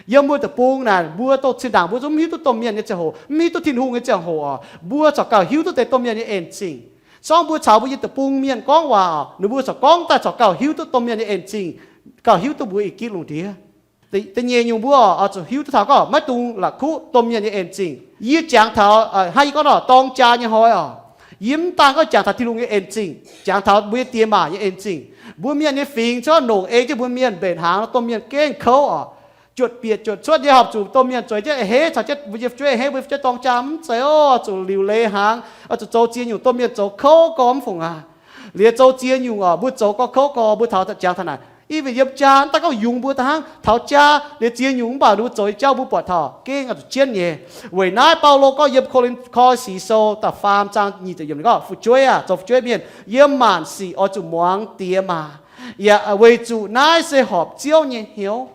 Yiem mbuo deic-bung naaic, mbuo dongh zinh ndaangc mbuo zungv mv hiuv duqv domh mienh nyei ziangh hoc, mv hiuv duqv Tin-Hungh nyei ziangh hoc oc, mbuo corc gauh hiuv duqv deix domh mienh nyei en zingh. Se gorngv mbuo caux mbuo nyei deic-bung mienh gorngv waac oc, ninh mbuo corc gorngv daaih corc gauh hiuv duqv domh mienh nyei en zingh, gauh hiuv duqv mbuo ih gitv lungh ndiev. Da'nyeic nyungc mbuo oix zuqc hiuv duqv taux gorngv maiv dungx la'kuqv domh mienh nyei en zingh. Yie jangx taux, hnangv yie gorngv nor, dorng jaa nyei hnoi oc, yie mv daan gorngv jangx taux Tin-Hungh nyei en zingh, jangx taux mbuo nyei diex maac nyei en zingh. Mbuo mienh nyei fingx cuotv nongc ei jienv mbuo mienh mbenc hnaangx, domh mienh gengh kouv oc. Juotc bieqc juotc cuotv nyei, horpc zuqc domh mienh zueiz jienv a'hneiv caux jienv mbuo nyei fu'jueiv a'hneiv, mbuo nyei fu'jueiv dorng jaa mv zeiz oc, zuqc liuc leiz hnaangx, oix zuqc zoux ziex nyungc domh mienh zoux kouv gorx mv fungc aqv. Liuz zoux ziex nyungc oc, mbuo zoux gorx kouv gorx, mbuo taux jangx taux naaic, i winh yiem jaa mv daan gorngv yungz mbuo daaih hnangv, taux jaa liuz ziex nyungc mv baac ninh mbuo zoux nyei jauv mbuo buatc taux gengh oix zuqc jienv nyei. Weic naaiv Baulo gorngv yiem Ko^lin, Ko^li^si Sou da'faam zaang nyic ziepc yiemc ninh gorngv, fu'jueiv aah, zoux fu'jueiv mienh yiem maanc sic oix zuqc muangx diex maac, yaac weic zuqc naaiv se horpc Ziouv nyei hnyouv.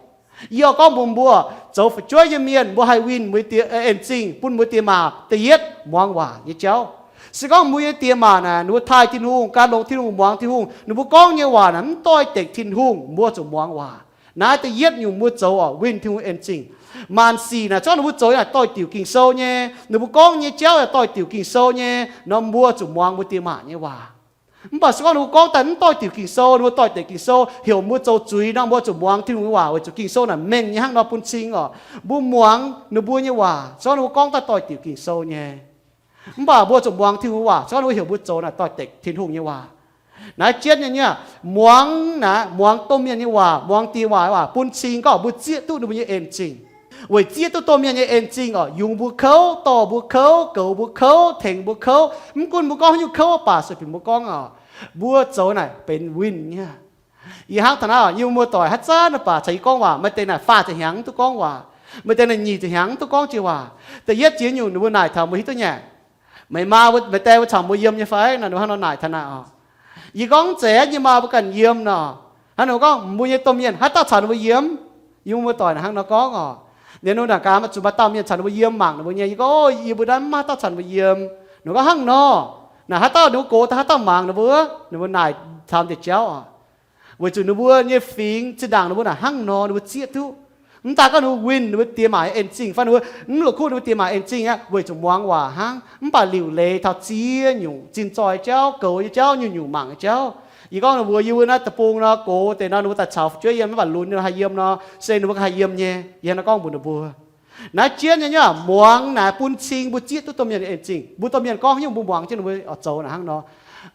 Yie oix gorngv mbuox mbuo, zoux fu'jueiv nyei mienh mbuo haih winh mbuo nyei diex, en zingh bun mbuo diex maac. Da'yietv, muangx waac nyei jauv. Se gorngv mbuo nyei diex maac naaic ninh mbuo taaih Tin-Hungh, gan longx Tin-Hungh, muangx Tin-Hungh, ninh mbuo gorngv nyei waac naaic mv doix-dekc Tin-Hungh, mbuo zuqc muangx waac. Naaiv da'yietv nyungc mbuo zoux oc, winh Tin-Hungh en zingh. Maanc sic naaic, se gorngv ninh mbuo zoux naaic doix-diuc Ging-Sou nyei, ninh mbuo gorngv nyei jauv yaac doix-diuc Ging-Sou nyei nor, mbuo zuqc muangx mbuo diex maac nyei waac. Mv baac se gorngv ninh mbuo gorngv daaih mv doix-diuc Ging-Sou, ninh mbuo doix-diuc Ging-Sou heuc mbuo zoux zuiz nor, mbuo zuqc muangx Tin-Hungh nyei waac, weic zuqc Ging-Sou naaic mengh nyei hnangv nor bun cing oc. Mbuo muangx ninh mbuo nyei waac, se gorngv ninh mbuo gorngv daaih doix-diuc Ging-Sou nyei, mv baac mbuo zuqc muangx Tin-Hungh nyei waac, se gorngv ninh mbuo heuc mbuo zoux naaic doix-diuc Tin-Hungh nyei waac. Naaiv jienv nyei, muangx naaic, muangx domh mienh nyei waac, muangx diex maac nyei waac bun cing, gorngv mbuo zieqv duqv ninh mbuo nyei en-zingh. Weic zieqv duqv domh mienh nyei en-zingh oc, yungz mbuo kouv, dorh mbuo kouv, goux mbuo kouv, tengx mbuo kouv. Mv gunv mbuo gorngv haaix nyungc kouv mv baac sueih binc mbuo gorngv oc, mbuo zoux naaic benx winh nyei. Ih hnangv taux naaiv, yie muoz-doic haaix zanc naaic baac caux yie gorngv waac, maaih deix naaic faah ziepc hnyangx mv duqv gorngv waac, maaih deix naaic nyic ziepc hnyangx mv duqv gorngv jiex waac. Da'yietv jiex nyungc ninh mbuo naaic taux mbuo hiuv duqv nyei. Meih maa, meih die mbuo caux mbuo yiem nyei fai? Naaic ninh mbuo hnangv nor naaic taux naaic oc. Yie gorngv, Zeiz aqv, yie maa mbuo ganh yiem nor. Hnangv ninh mbuo gorngv, Mbuo nyei domh mienh haaix dauh caux ninh mbuo yiem? Yie muoz-doic naaic hnangv nor gorngv oc. Ninh mbuo naaic gaax, zuqc maaih dauh mienh caux ninh mbuo yiem mangc ninh mbuo nyei. Yie gorngv, Yie mbuo naaiv mv maaih haaix dauh caux ninh mbuo yiem. Ninh mbuo gorngv, Hnangv nor. Naaic haaix dauh ninh mbuo gox daaih haaix dauh mangc ninh mbuo? Ninh mbuo naaic taux deix jauv oc. Weic zuqc ninh mbuo nyei fingx zinh ndaangc ninh mbuo naaic hnangv nor ninh mbuo zieqv duqv. Mv daaih gorngv ninh mbuo winh ninh mbuo diex maac nyei en-zingh fai ninh mbuo mv la'kuqv ninh mbuo diex maac en-zingh aqv, weic zuqc muangx waac hnangv. Mv baac liuc leiz taux ziex nyungc zinh zoih jauv, goux nyei jauv, nyungc-nyungc mangc nyei jauv. Yie gorngv ninh mbuo, yie mbuo naaiv deic-bung nor gox deix nor, ninh mbuo daaih caux fu'jueiv yiem, mv baac lunx ninh haih yiem nor, se ninh mbuo haih yiem nyei. Yie hnangv nor gorngv mbuox ninh mbuo. Naaiv jienv nyei, muangx naaic bun cing mbuo zieqv duqv domh mienh nyei en-zingh. Mbuo domh mienh gorngv haaix nyungc mbuo muangx jienv ninh mbuo oix zoux naaic hnangv nor.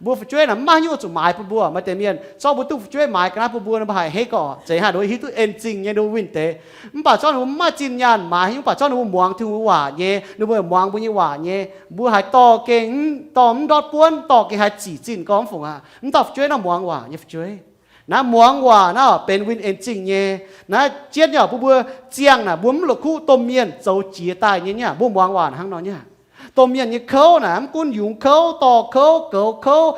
Mbuo fu'jueiv naaic mv maaih haaix nyungc oix zuqc maaiz bun mbuo. Maaih deix mienh, se gorngv mbuo duqv fu'jueiv maaiz ga'naaiv bun mbuo, ninh mbuo haih hekv oc, zeiz haaix nor hiuv duqv en-zingh nyei, ninh mbuo winh deix. Mv baac se gorngv ninh mbuo mv maaih zinh nyaanh maaiz haaix nyungc, mv baac se gorngv ninh mbuo muangx Tin-Hungh waac nyei, ninh mbuo muangx mbuo nyei waac nyei, mbuo haiz dorh gengh, dorh mv ndortv buonv, dorh gengh haih zic zinh gorngv fungc aqv. Mv dauh fu'jueiv naaiv muangx waac nyei fu'jueiv. Naaiv muangx waac naaiv benx winh en-zingh nyei. Naaiv jienv nyei bun mbuo ziangh naaic, mbuo mv la'kuqv domh mienh zoux jiex daaih nyei nyei, mbuo muangx waac hnangv nor nyei. Domh mienh nyei kouv naaic, mv gunv yungz kouv, dorh kouv, goux kouv,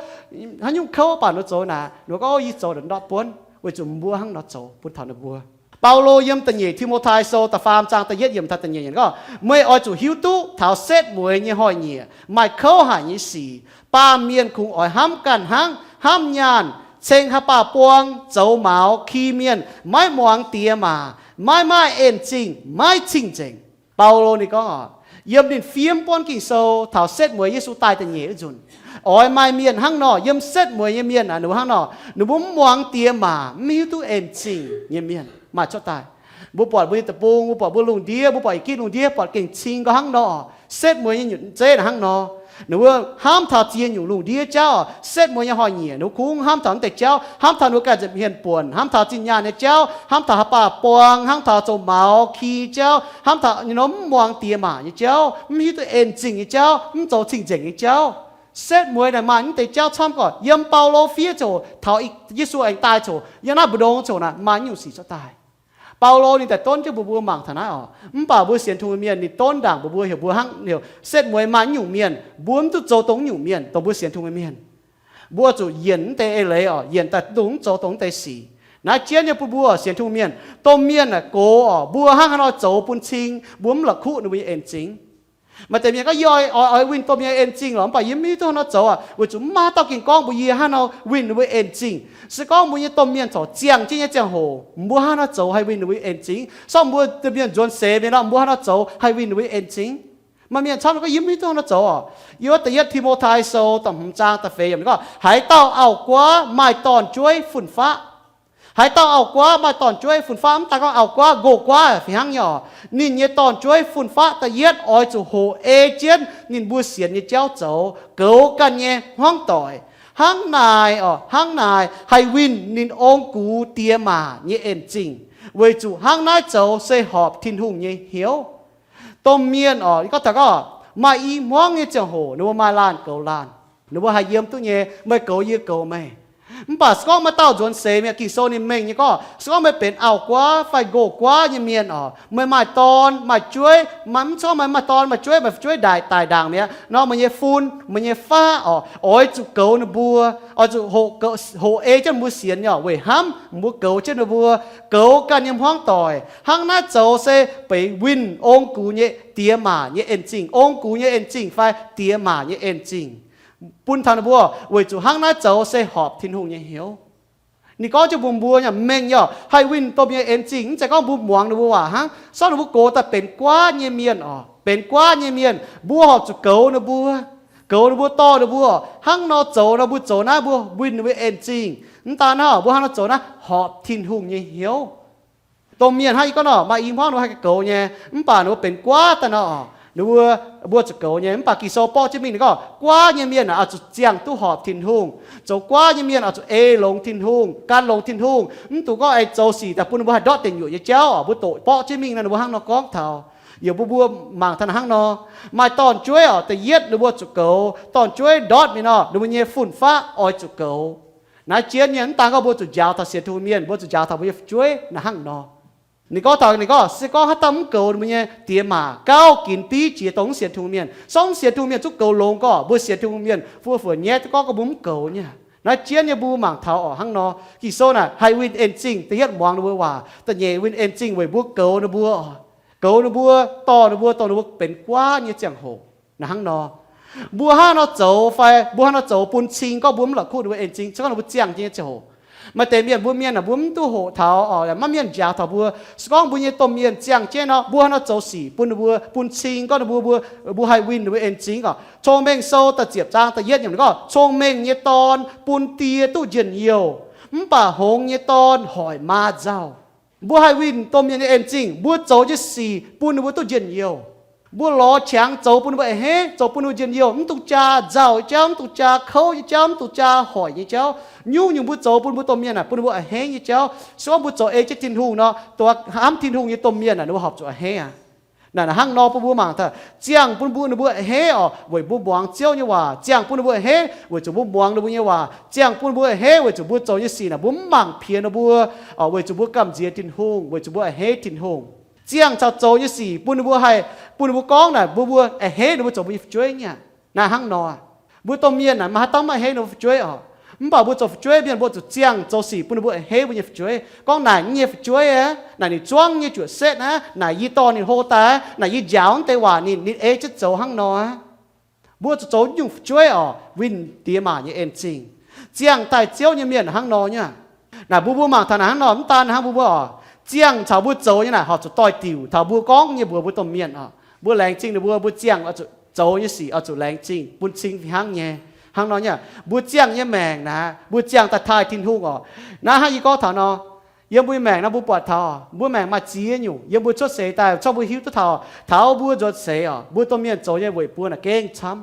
haaix nyungc kouv baac ninh mbuo zoux naaic, ninh mbuo gorngv, Yie zoux ndortv buonv, weic zuqc mbuo hnangv nor zoux bun taux ninh mbuo. Baulo yiem da'nyeic Ti^mo^tai Sou da'faam zaang da'yietv yiemc taux da'nyeic yiemc gorngv, Meih oix zuqc hiuv duqv taux setv mueiz nyei hnoi-nyieqc maaih kouv haic nyei sic. Baamh mienh kungx oix hnamv ganh hnangv, hnamv nyaanh, ceng haaix baac buang, zoux maux, ki mienh, maiv muangx diex maac, maiv maaih en-zingh, maiv cing-nzengc. Baulo ninh gorngv oc, yiem ninh fiev buonv Ging-Sou taux setv mueiz Yesu daaih da'nyeic wuov nzunc, oix maaih mienh hnangv nor, yiem setv mueiz nyei mienh aac, ninh mbuo hnangv nor, ninh mbuo mv muangx diex maac, mv hiuv duqv en-zingh nyei mienh maaih cuotv daaih. Mbuo buatc mbuo nyei deic-bung, mbuo buatc mbuo lungh ndiev, mbuo buatc i gitv lungh ndiev buatc gengh cing nqoi hnangv nor. Setv mueiz nyei nyutc zeiv hnangv nor, ninh mbuo hnamv taux ziex nyungc lungh ndiev jauv. Setv mueiz nyei hnoi-nyieqc ninh mbuo kungx hnamv taux naaiv deix jauv, hnamv taux ninh mbuo ganh nza'hmien buonc, hnamv taux zinh nyaanh nyei jauv, hnamv taux haaix baac buang, hnamv taux zoux maux ki jauv, hnamv taux nyei nor mv muangx diex maac nyei jauv, mv hiuv duqv en-zingh nyei jauv, mv zoux cing-nzengc nyei jauv. Setv mueiz naaic maaih naaiv deix jauv camv gorqv. Yiem Baulo fiev ziangh hoc taux Yesu aengx daaih ziangh hoc, yiem naaiv mbu'ndongx ziangh hoc naaic maaih naaiv nyungc sic cuotv daaih. Baulo ninh daaih donv jienv mbuox mbuo mangc taux naaiv oc. Mv baac mbuo sienx Tin-Hungh mienh ninh donv ndaangc mbuox mbuo, heuc mbuo hnangv heuc setv mueiz maaih naaiv nyungc mienh, mbuo mv duqv zoux dongh naaiv nyungc mienh, dongh mbuo sienx Tin-Hungh mienh. Mbuo zuqc yienc naaiv deix eix leiz oc, yienc daaih dongh mv zoux dongh naaiv deix sic. Naaiv jienv nyei bun mbuo sienx Tin-Hungh mienh, domh mienh naaic gox oc, mbuo hnangv haaix nor zoux bun cing mbuo mv la'kuqv ninh mbuo nyei en-zingh. Maaih deix mienh gorngv, Yie oix, oix winh domh mienh nyei en-zingh lorqc, mv baac yie mv hiuv duqv haaix nor zoux aqv, weic zuqc mv maaih haaix dauh gengh gorngv mbuox yie haaix nor winh ninh mbuo en-zingh. Se gorngv mbuo nyei domh mienh corc ziangh jienv nyei ziangh hoc, mbuo hnangv haaix nor zoux haih winh ninh mbuo nyei en-zingh? Se gorngv mbuo domh mienh nzuonx seix mingh nor, mbuo hnangv haaix nor zoux haih winh ninh mbuo nyei en-zingh? Maaih mienh camv gorngv, Yie mv hiuv duqv haaix nor zoux oc. Yiem da'yietv Ti^mo^tai Sou da'hmz zaang da'feix yiemc gorngv, Haaix dauh auv-guaav maaih dorn-jueiv fun-faqv, haaix dauh auv-guaav maaih dorn-jueiv fun-faqv, mv daaih gorngv auv-guaav, nqox-guaav fih hnangv nyei oc, ninh nyei dorn-jueiv fun-faqv da'yietv oix zuqc hoqc ei jienv ninh mbuo sienx nyei jauv zoux, goux ganh nyei hmuangv doic. Hnangv naaic oc, hnangv naaic haih winh ninh ong-gux diex maac nyei en-zingh, weic zuqc hnangv naaiv zoux se horpc Tin-Hungh nyei hnyouv. Domh mienh oc, yie gorngv taux gorngv maaih i hmuangv nyei ziangh hoc ninh mbuo maaih laanh goux laanh, ninh mbuo haih yiem duqv nyei, meih goux yie, yie goux meih. Mv baac se gorngv maaih dauh nzuonx seix mingh, Ging-Sou ninh mengh nyei gorngv, se gorngv meih benx auv-guaav fai nqox-guaav nyei mienh oc, meih maaih dorn maaih jueiv, mv, se gorngv meih maaih dorn maaih jueiv, meih fu'jueiv ndaaih daic ndaangc mi'aqv nor, meih nyei fun, meih nyei faqv oc, oix zuqc goux ninh mbuo, oix zuqc hoqc ei jienv mbuo sienx nyei oc, weic hnamv mbuo goux jienv ninh mbuo, goux ganh nyei hmuangv doic. Hnangv naaiv zoux se benx winh ong-gux nyei diex maac nyei en-zingh, ong-gux nyei en-zingh fai diex maac nyei en-zingh bun taux ninh mbuo, weic zuqc hnangv naaiv zoux se horpc Tin-Hungh nyei hnyouv. Ninh gorngv jienv mbuox mbuo nyei mengh nyei oc, haih winh domh mienh en zingh. Mv zeiz gorngv mbuo muangx ninh mbuo waac hnangv, sorng ninh mbuo gox daaih benx guaav nyei mienh oc. Benx guaav nyei mienh, mbuo horpc zuqc goux ninh mbuo. Goux ninh mbuo, dorh ninh mbuo oc. Hnangv nor zoux nor, mbuo zoux naaiv mbuo winh ninh mbuo en zingh. Mv daan hnangv, mbuo hnangv nor zoux naaiv horpc Tin-Hungh nyei hnyouv. Domh mienh hnangv yie gorngv nor, maaih i hmuangv ninh mbuo haih goux nyei, mv baac ninh mbuo benx guaav daaih nor oc, ninh mbuo, mbuo zuqc goux nyei. Mv baac Ging-Sou borqv jienv mingh ninh gorngv, guaav nyei mienh oix zuqc ziangh duqv horpc Tin-Hungh. Zoux guaav nyei mienh oix zuqc ei longx Tin-Hungh, gan longx Tin-Hungh. Mv dungx gorngv aengx zoux sic daaih bun ninh mbuo haih ndortv deic nyuoqc nyei jauv oc. Mbuo doqc borqv jienv mingh nor, ninh mbuo hnangv nor gorngv taux. Yaac mbuo, mbuo mangc taux naaic hnangv nor, maaih dorn-jueiv oc, da'yietv ninh mbuo zuqc goux. Dorn-jueiv ndortv mingh nor, ninh mbuo nyei fun-faqv oix zuqc goux. Naaiv jienv nyei, mv daan gorngv mbuo zuqc njaaux taux sienx Tin-Hungh mienh, mbuo zuqc njaaux taux mbuo nyei fu'jueiv naaic hnangv nor. Ninh gorngv taux, ninh gorngv, se gorngv haaix dauh mv goux ninh mbuo nyei diex maac, gauh ginx div jiex dongh mv sienx Tin-Hungh mienh. Sorng mv sienx Tin-Hungh mienh zuqc goux longx gorngv, mbuo sienx Tin-Hungh mienh fu'fu'f nyaiv duqv gorngv mbuo mv goux nyei. Naaiv jienv nyei mbuo mangc taux oc hnangv nor, Ging-Sou naaic haih winh en zingh, da'yietv muangx ninh mbuo waac, da'nyeic winh en zingh weic mbuo goux ninh mbuo oc. Goux ninh mbuo, dorh ninh mbuo, dongh ninh mbuo benx guaav nyei ziangh hoc. Naaic hnangv nor, mbuo hnangv nor zoux fai mbuo hnangv nor zoux bun cing gorngv mbuo mv la'kuqv ninh mbuo en zingh, se gorngv ninh mbuo ziangh jienv nyei ziangh hoc. Maaih deix mienh mbuo mienh naaic mbuo mv duqv hoqc taux oc, maiv mienh njaaux taux mbuo. Se gorngv mbuo nyei domh mienh ziangh jienv nor, mbuo hnangv nor zoux sic bun ninh mbuo, bun cing gorngv ninh mbuo, mbuo, mbuo haih winh ninh mbuo en zingh oc. Cong-Mengh Sou da'ziepc zaang da'yietv nyei gorngv, cong-mengh nyei dorn bun die duqv njien-youh, mv baac hngongx nyei dorn hoic maa nzauh. Mbuo haih winh domh mienh nyei en zingh, mbuo zoux nyei sic bun ninh mbuo duqv njien-youh. Mbuo lorz qangx zoux bun ninh mbuo a'hneiv, zoux bun ninh mbuo njien-youh, mv dungx jaa nzauh nyei jauv, mv dungx jaa kouv nyei jauv, mv dungx jaa hoic nyei jauv. Nyungc-nyungc mbuo zoux bun mbuo domh mienh naaic bun ninh mbuo a'hneiv nyei jauv. Se gorngv mbuo zoux ei jienv Tin-Hungh nor, dongh hnamv Tin-Hungh nyei domh mienh naaic ninh mbuo horpc zuqc a'hneiv aqv. Naaic hnangv nor bun mbuo mangc taux ziangh bun mbuo, ninh mbuo a'hneiv oc, weic mbuo muangx Ziouv nyei waac. Ziangh bun ninh mbuo a'hneiv weic zuqc mbuo muangx ninh mbuo nyei waac. Ziangh bun mbuo a'hneiv weic zuqc mbuo zoux nyei sic naaic mbuo mv mangc piex ninh mbuo, weic zuqc mbuo gamh nziex Tin-Hungh, weic zuqc mbuo a'hneiv Tin-Hungh. Ziangh caux zoux nyei sic bun ninh mbuo haih, bun ninh mbuo gorngv naaic mbuo, mbuo a'hneiv ninh mbuo zoux mbuo nyei fu'jueiv nyei aqv. Naaic hnangv nor, mbuo domh mienh naaic maaih haaix dauh mv a'hneiv ninh mbuo fu'jueiv oc? Mv baac mbuo zoux fu'jueiv mienh mbuo zuqc ziangh zoux sic bun ninh mbuo a'hneiv mbuo nyei fu'jueiv. Gorngv naaic nyei fu'jueiv aqv, naaic ninh zuangv nyei juoqc setv aqv, naaic yie dorh ninh hlo daaih aqv, naaic yie njaaux naaiv deix waac ninh, ninh ei jienv zoux hnangv nor aqv. Mbuo zuqc zoux nyungc fu'jueiv oc, winh diex maac nyei en zingh. Ziangh daaih Ziouv nyei mienh hnangv nor nyei. Naaic mbuo, mbuo mangc taux naaic hnangv nor, mv daan hnangv mbuo, mbuo oc, ziangh caux mbuo zoux nyei naaic horpc zuqc doix-diuc taux mbuo gorngv nyei mbuox mbuo domh mienh oc. Mbuo laengz zingh ninh mbuo, mbuo ziangh oix zuqc zoux nyei sic oix zuqc laengz zingh bun cing fih hnangv nyei. Hnangv nor nyei, mbuo ziangh nyei maengc naaic, mbuo ziangh daaih taaih Tin-Hungh oc. Naaiv hnangv yie gorngv taux nor, yiem mbuo nyei maengc naaiv mbuo buatc taux mbuo maengc maaih ziex nyungc. Yiem mbuo cuotv seix daaih, corc mbuo hiuv duqv taux, taux mbuo nzuonx seix oc, mbuo domh mienh zoux nyei weic mbuo naaic gengh camv.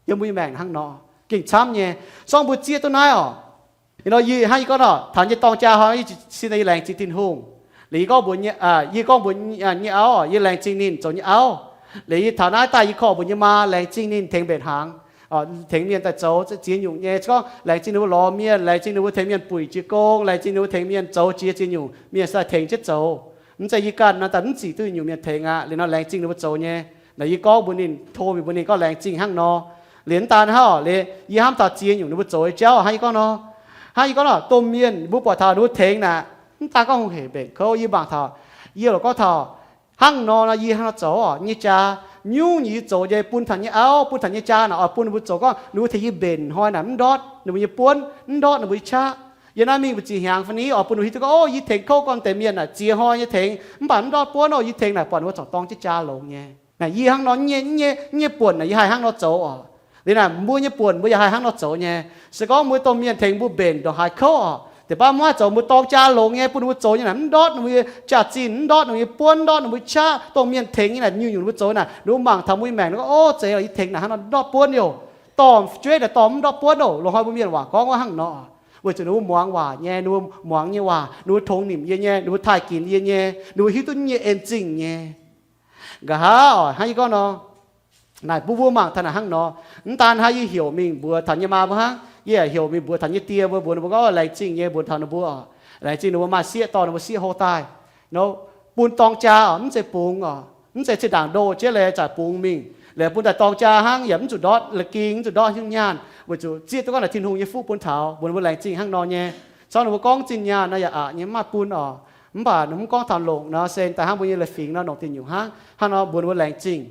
Yiem mbuo nyei maengc hnangv nor, gengh camv nyei. Sorng mbuo zieqv duqv naaiv oc. Ih hnoi yie hnangv yie gorngv nor, taux nyei dorng jaa hnoi, yie sin yie laengz zingh Tin-Hungh. Liuz yie gorngv mbuox, yie gorngv mbuox nyei auv, yie laengz zingh ninh zoux nyei auv. Liuz yie taux naaiv daaih yie korv mbuox nyei maa laengz zingh ninh tengx mbenc hnaangx, tengx mienh daaih zoux ziex nyungc nyei. Gorngv laengz zingh ninh mbuo lorz mienh, laengz zingh ninh mbuo tengx mienh buic jiez gong, laengz zingh ninh mbuo tengx mienh zoux jiex ziex nyungc, mienh se tengx jienv zoux. Mv zeiz yie ganh nor daaih mv zic duqv nyungc mienh tengx aqv. Liuz nor laengz zingh ninh mbuo zoux nyei. Naaic yie gorngv mbuox ninh, tov mingh mbuox ninh gorngv laengz zingh hnangv nor. Liuz mv daan hnangv oc, liuz yie hnamv taux ziex nyungc ninh mbuo zoux nyei jauv hnangv yie gorngv nor. Hnangv yie gorngv nor, domh mienh mbuo buatc taux ninh mbuo tengx naaic, mv daan gorngv hungh hec mbenc kouv, yie mangc taux, yie lorqc gorngv taux hnangv nor nor, yie hnangv nor zoux oc, nyei jaa, nyungc-nyungc yie zoux nyei bun taux nyei auv, bun taux nyei jaa naaic oix bun ninh mbuo zoux gorngv ninh mbuo tengx yie mbenc hnoi naaic mv ndortv ninh mbuo nyei buonv, mv ndortv ninh mbuo nyei qaqv. Yie naaiv mingh mbu'ziex hnyangx fai ni oix bun ninh mbuo hiuv duqv gorngv, o, yie tengx kouv gorn deix mienh naaic ziex hnoi nyei tengx, mv baac mv ndortv buonv oc, yie tengx naaic buatc ninh mbuo corc dorng jienv jaa longx nyei. Naaic yie hnangv nor nyei, nyei buonc naaic yie haih hnangv nor zoux oc. Liuz naaic mbuo nyei buonc mbuo yaac haih hnangv nor zoux nyei. Se gorngv mbuo domh mienh tengx mbuo mbenc ndongc haaix kouv oc, deix baav mv haih zoux, mbuo dorng jaa longx nyei bun ninh mbuo zoux nyei naaic mv ndortv ninh mbuo nyei jaax-zinh, mv ndortv ninh mbuo nyei buonv, mv ndortv ninh mbuo nyei qaqv. Dongh mienh tengx nyei naaic nyungc-nyungc ninh mbuo zoux naaic, ninh mbuo mangc taux mbuo nyei maengc ninh gorngv, o, zeiz oc, yie tengx naaic hnangv nor ndortv buonv oc. Dorh fu'jueiv naaic dorh mv ndortv buonv oc. Loz-hnoi mbuo mienh waac gorngv wuov hnangv nor, weic zuqc ninh mbuo muangx waac nyei, ninh mbuo muangx nyei waac, ninh mbuo tongx nimc yie nyei, ninh mbuo taaih ginx yie nyei, ninh mbuo hiuv duqv nyei en zingh nyei. Nqa'haav oc, hnangv yie gorngv nor, naaic mbuo, mbuo mangc taux naaic hnangv nor, mv daan hnangv yie heuc mingh mbuox taux nyei maa mbuo hnangv, yie yaac heuc mingh mbuox taux nyei die mbuo, mbuox ninh mbuo gorngv laengz zingh nyei, mbuox taux ninh mbuo oc, laengz zingh ninh mbuo maaih sieqv dorh ninh mbuo sieqv hlo daaih, bun dorng jaa oc, mv zeiz bungx oc, mv zeiz zinh ndaangc ndoh jienv leiz zaqc bungx mingh, liuz bun daaih dorng jaa hnangv, yaac mv zuqc ndortv la'ging, mv zuqc ndortv hnyouv nyaanh, weic zuqc zieqv duqv gorngv naaic Tin-Hungh nyei fuqv bun taux mbuox ninh mbuo laengz zingh hnangv nor nyei. Corc ninh mbuo gorngv zinh nyaanh nor yaac aqc nyei, mv maaih bun oc. Mv baac ninh mv gorngv taux longc nor se daaih hnangv mbuo nyei leiz-fingx nor longc dinh nyungc hnangv, hnangv nor mbuox ninh mbuo laengz zingh.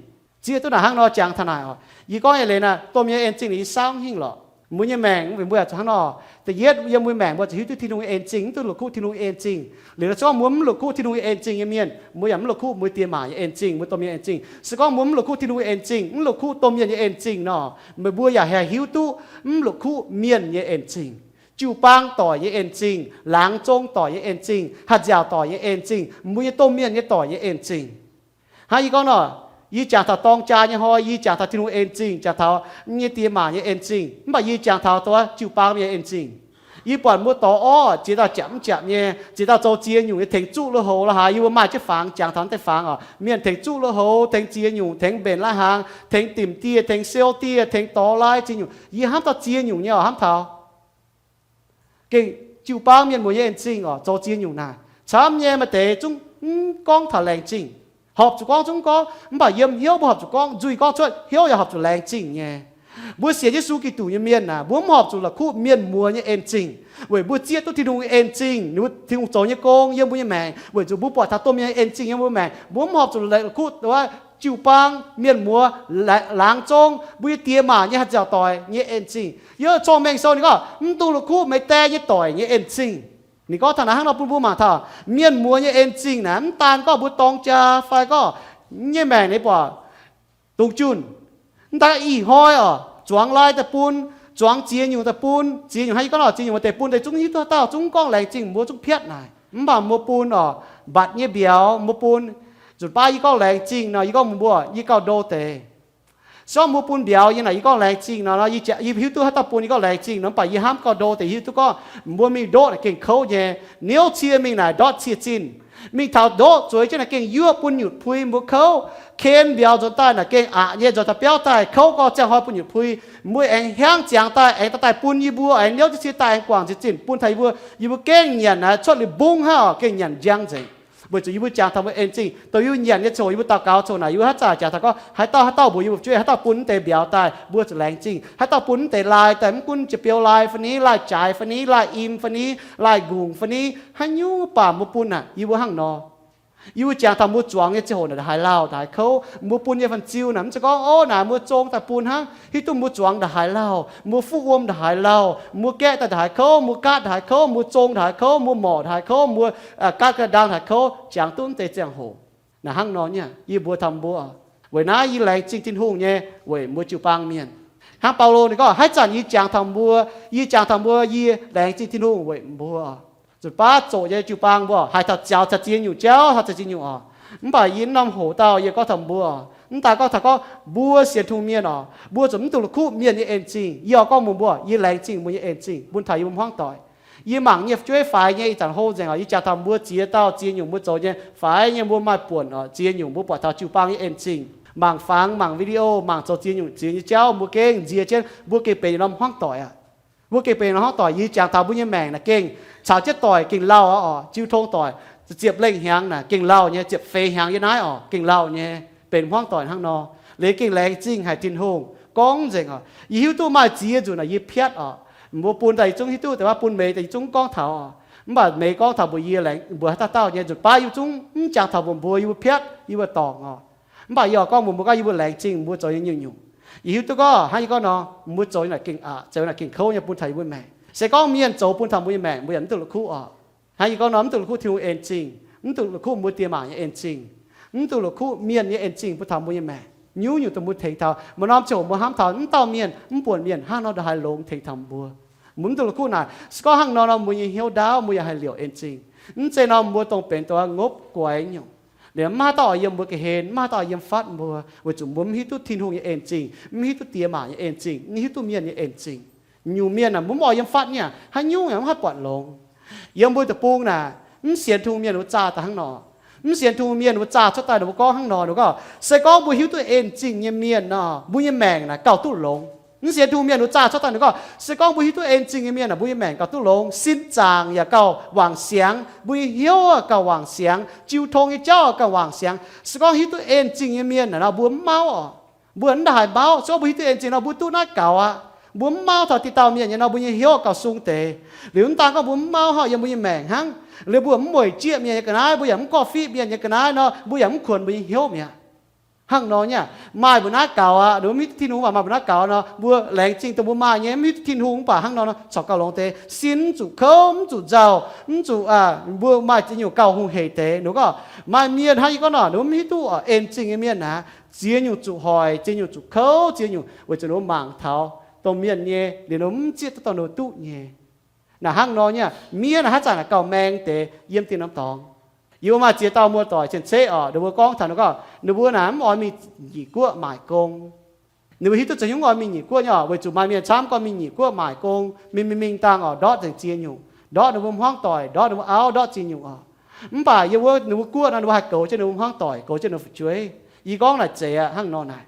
Zieqv duqv naaic hnangv nor jangx taux naaic oc. Yie gorngv nyei leiz naaic, domh mienh en zingh naaic yie saauv hingh lorqc. Mbuo nyei maengc, mbuo yaac zuqc hnangv nor. Da'yietv, yiem mbuo maengc mbuo zuqc hiuv duqv Tin-Hungh nyei en zingh, mv duqv la'kuqv Tin-Hungh nyei en zingh. Liuz se gorngv mbuo mv la'kuqv Tin-Hungh nyei en zingh nyei mienh, mbuo yaac mv la'kuqv mbuo diex maac nyei en zingh, mbuo domh mienh en zingh. Se gorngv mbuo mv la'kuqv Tin-Hungh nyei en zingh, mv la'kuqv domh mienh nyei en zingh nor, meih mbuo yaac haih hiuv duqv mv la'kuqv mienh nyei en zingh. Jiu-baang doic nyei en zingh, laangz zong doic nyei en zingh, haaix nziaauc doic nyei en zingh, mbuo nyei domh mienh nyei doic nyei en zingh. Hnangv yie gorngv nor, yie jangx taux dorng jaa nyei hnoi, yie jangx taux Tin-Hungh en zingh, jangx taux nyei diex maac nyei en zingh. Mv baac yie jangx taux dongh jiu-baang mienh nyei en zingh. Yie buatc mbuo dorh orv ziex dauh japc mv japc nyei, ziex dauh zoux ziex nyungc nyei tengx zuqv lui-houx la'haaix, yie mbuo maaih jienv fangx, jangx taux naaiv deix fangx oc. Mienh tengx zuqv lui-houx, tengx ziex nyungc, tengx mbenc lai-hnaangx, tengx dimc dieh, tengx siou dieh, tengx dorh lai ziex nyungc. Yie hnamv dauh ziex nyungc nyei oc, hnamv taux gengh jiu-baang mienh muoz nyei en zingh oc, zoux ziex nyungc naaic. Camv nyei maaih deix zungv mv gorngv taux laengz zingh. Horpc zuqc gorngv zungv gorngv, mv baac yiem hnyouv mbuo horpc zuqc gorngv, nzuih gorngv cuotv, hnyouv yaac horpc zuqc laengz zingh nyei. Mbuo sienx Yesu Giduc nyei mienh naaic, mbuo mv horpc zuqc la'kuqv mienh muoz nyei en zingh, weic mbuo zieqv duqv Tin-Hungh nyei en zingh, Tin-Hungh zoux nyei gong yiem mbuo nyei maengc, weic zuqc mbuo buatc taux domh mienh nyei en zingh yiem mbuo maengc. Mbuo mv horpc zuqc la'kuqv jiu-baang, mienh muoz, laangz zong, mbuo nyei diex maac nyei haaix nziaauc doic nyei en zingh. Yiem Cong-Mengh Sou ninh gorngv, mv dungx la'kuqv meih die nyei doic nyei en zingh. Ninh gorngv taux naaic hnangv nor bun mbuo mangc taux mienh muoz nyei en zingh naaic, mv daan gorngv mbuo dorng jaa fai gorngv nyei maengc ninh buatc dungx junh. Mv daan ih hnoi oc, zuangx lai daaih bun, zuangx ziex nyungc daaih bun, ziex nyungc hnangv yie gorngv nor, ziex nyungc maaih deix bun deix zungv hiuv duqv haaix dauh zungv gorngv laengz zingh mbuo zungv piatv naaic. Mv baac mbuo bun oc, mbatc nyei mbiauz mbuo bun. Nzunc baav yie gorngv laengz zingh nor, yie gorngv mbuo, yie gauh ndo deix. Se gorngv mbuo bun mbiauz yie naaic, yie gorngv laengz zingh nor, yie hiuv duqv haaix dauh bun, yie gorngv laengz zingh nor, mv baac yie hnamv gauh ndo deix hiuv duqv gorngv mbuo mingh ndoqv naaic gengh kouv nyei. Niouv cie mingh naaic ndortv cie zinh. Mingh taux ndoqv zueiz jienv naaic gengh yuoqv bun nyutc pui mbuo kouv. Ken mbiauz nzuonx daaih naaic gengh aqc nyei, nzuonx taux biauv daaih kouv gorx ziangh hnoi bun nyutc pui. Mbuo aengx hiaangv ziangx daaih aengx daaih bun yie mbuo, aengx niouv jienv cie daaih aengx guangc zinh zinh bun taux yie mbuo. Yie mbuo gengh nyanc naaic cuotv liuz mbungv hnangv oc, gengh nyanc njang nzengc. Weic zuqc yie mbuo jangx taux mbuo en zingh, dongh yie mbuo nyanc nyei ziangh hoc, yie mbuo daux gaux ziangh hoc naaic, yie mbuo haaix zanc jangx taux gorngv haaix dauh haaix dauh mbuox yie mbuo, jueiv haaix dauh bun mv deix mbiauz daaih, mbuo zuqc laengz zingh. Haaix dauh bun mv deix lai daaih, mv gunv jiex beu lai fai ni, lai jaaix fai ni, lai im fai ni, lai nqungc fai ni, haaix nyungc baac mbuo bun naaic, yie mbuo hnangv nor. Yie mbuo jangx taux mbuo zuangx nyei ziangh hoc naaic ndongc haaix lauh ndongc haaix kouv, mbuo bun nyei fanh ziu naaic mv zeiz gorngv, ov, naaic mbuo zong daaih bun hnangv, hiuv duqv mbuo zuangx ndongc haaix lauh, mbuo fuqv wuom ndongc haaix lauh, mbuo gaeqv daaih ndongc haaix kouv, mbuo gaatv ndongc haaix kouv, mbuo zong ndongc haaix kouv, mbuo morc ndongc haaix kouv, mbuo gaatv ga'ndaang ndongc haic kouv, jangx duqv mv deix ziangh hoc. Naaic hnangv nor nyei, yie mbuox taux mbuo, weic naaiv yie laengz zingh Tin-Hungh nyei weic mbuo jiu-baang mienh. Hnangv Baulo ninh gorngv, haaix zanc yie jangx taux mbuo, yie jangx taux mbuo, yie laengz zingh Tin-Hungh weic mbuo. Nzunc baav zoqc nyei jiu-baang mbuo haih taux zaux caux ziex nyungc jauv, taux zaux ziex nyungc oc. Mv baac yie norm hoc dauh yie gorngv taux mbuo, mv daaih gorngv taux gorngv mbuo sienx Tin-Hungh mienh oc, mbuo zuqc mv dungx la'kuqv mienh nyei en zingh. Yie oix gorngv mbuox mbuo, yie laengz zingh mbuo nyei en zingh bun taux yie mbuo hmuangv doic. Yie mangc nyei fu'jueiv faix nyei ih zanc hlo nzengc oc. Yie jangx taux mbuo ziex dauh ziex nyungc mbuo zoux nyei faix nyei, mbuo maaih buonc oc. Ziex nyungc mbuo buatc taux jiu-baang nyei en zingh. Mangc fangx, mangc video, mangc zoux ziex nyungc ziex nyei jauv, mbuo gengh nzie jienv, mbuo gengh benx norm hmuangv doic aqv. Mbuo gengh benx norm hmuangv doic. Yie jangx taux mbuo nyei maengc naaic gengh caux jienv doic gengh lauh aqv oc. Jiu tong doic ziepc lengh hnyangx naaic gengh lauh nyei, ziepc feix hnyangx yiem naaiv oc, gengh lauh nyei, benx hmuangv doic hnangv nor. Liuz gengh laengz zingh haic Tin-Hungh gorngv nzengc oc. Yie hiuv duqv maaih ziex nzunc naaic yie piatv oc. Mbuo bun daaih yie zungv hiuv duqv, da'faanh bun meix daaih yie zungv gorngv taux oc. Mv baac meix gorngv taux mbuox yie, mbuox haaix dauh dauh nyei nzunc baav yie zungv mv jangx taux mbuox mbuo, yie mbuo piatv, yie mbuo dorngc oc. Mv baac yie oix gorngv mbuox mbuo gorngv yie mbuo laengz zingh mbuo zoux nyei nyungc-nyungc. Yie hiuv duqv gorngv hnangv yie gorngv nor, mbuo zoux naaic gengh aqc, zoux naaic gengh kouv nyei bun taux yie mbuo maengc. Se gorngv mienh zoux bun taux mbuo nyei maengc, mbuo yaac mv duqv la'kuqv oc. Hnangv yie gorngv nor, mv duqv la'kuqv Tin-Hungh en zingh, mv duqv la'kuqv mbuo diex maac nyei en zingh, mv duqv la'kuqv mienh nyei en zingh bun taux mbuo nyei maengc. Nyungc-nyungc dongh mbuo tengx taux, maaih norm ziangh hoc mbuo hnamv taux mv dauh mienh, mv buonc mienh hnangv nor ndongc haaix longx tengx taux mbuo. Mbuo mv duqv la'kuqv naaic. Se gorngv hnangv nor nor, mbuo nyei hnyouv ndaauv, mbuo yaac haih liouc en zingh. Mv zeiz nor mbuo dongh benx dongh ngopv guaix nyungc. Liuz mv maaih haaix dauh oix yiem mbuo ga'hlen, mv maaih haaix dauh oix yiem fatv mbuo, weic zuqc mbuo mv hiuv duqv Tin-Hungh nyei en zingh, mv hiuv duqv diex maac nyei en zingh, mv hiuv duqv mienh nyei en zingh. Nyungc mienh naaic mbuo mv oix yiem fatv nyei, haaix nyungc yaac mv haih buatc longx. Yiem mbuo deic-bung naaic, mv sienx Tin-Hungh mienh wuov zaah daaih hnangv nor. Mv sienx Tin-Hungh mienh wuov zaah cuotv daaih ninh mbuo gorngv hnangv nor, ninh gorngv, se gorngv mbuo hiuv duqv en zingh nyei mienh nor, mbuo nyei maengc naaic gauh duqv longx. Mv sienx Tin-Hungh mienh wuov zaah cuotv daaih ninh gorngv, se gorngv mbuo hiuv duqv en zingh nyei mienh naaic, mbuo nyei maengc gauh duqv longx, sin zaangc yaac gauh wangc siangx, mbuo nyei hnyouv gauh wangc siangx, jiu tong nyei jauv gauh wangc siangx. Se gorngv hiuv duqv en zingh nyei mienh naaic nor, mbuo mv mauv oc. Mbuo mv ndaaih haaix mauv. Se gorngv mbuo hiuv duqv en zingh nor, mbuo duqv naaiv gaux aqv. Mbuo mv mauv taux dinh dauh mienh nyei nor, mbuo nyei hnyouv gauh sung deix. Liuz mv daan gorngv mbuo mv mauv hnangv, yiem mbuo nyei maengc hnangv, liuz mbuo mv mueic jieqv mienh nyei ga'naaiv, mbuo yaac mv gorqv-fiqv mienh nyei ga'naaiv nor, mbuo yaac mv kuonx mbuo nyei hnyouv mi'aqv. Hnangv nor nyei aqv. Maaih mbuo naaiv gaux aqv, ninh mbuo mv hiuv duqv Tin-Hungh mv baac maaih mbuo naaiv gaux nor, mbuo laengz zingh dongh mbuo maaih nyei, mv hiuv duqv Tin-Hungh mv baac hnangv nor, nor corc gauh longx deix, sin mv zuqc kouv, mv zuqc nzauh, mv zuqc, mbuo maaih ziex nyungc gauh hungh heic deix. Ninh gorngv maaih mienh hnangv yie gorngv nor, ninh mv hiuv duqv en zingh nyei mienh aqv, ziex nyungc zuqc hoic, ziex nyungc zuqc kouv, ziex nyungc weic zuqc ninh mbuo mangc taux dongh mienh nyei, liuz ninh mbuo mv zieqv duqv dongh ninh mbuo duqv nyei. Naaic hnangv nor nyei, mienh naaic haaix zanc naaic gauh maeng deix yiem dinh norm dorngx. Yie mbuo maaih ziex dauh muoz-doic cien-ceqv oc, ninh mbuo gorngv taux ninh gorngv ninh mbuo naaic mv oix mingh Nyic Guoqv maaic gong. Ninh mbuo hiuv duqv za'nyungc oix mingh Nyic Guoqv nyei oc, weic zuqc maaih mienh camv gorngv mingh Nyic Guoqv maaic gong, mingh mingh mingh dangh oc, ndortv nzengc ziex nyungc, ndortv ninh mbuo hmuangv doic, ndortv ninh mbuo auv, ndortv ziex nyungc oc. Mv baac yiem wuov ninh mbuo guoqv nor, ninh mbuo haih goux jienv ninh mbuo hmuangv doic, goux jienv ninh mbuo fu'jueiv. Yie gorngv naaic zeiz aqv, hnangv nor naaic.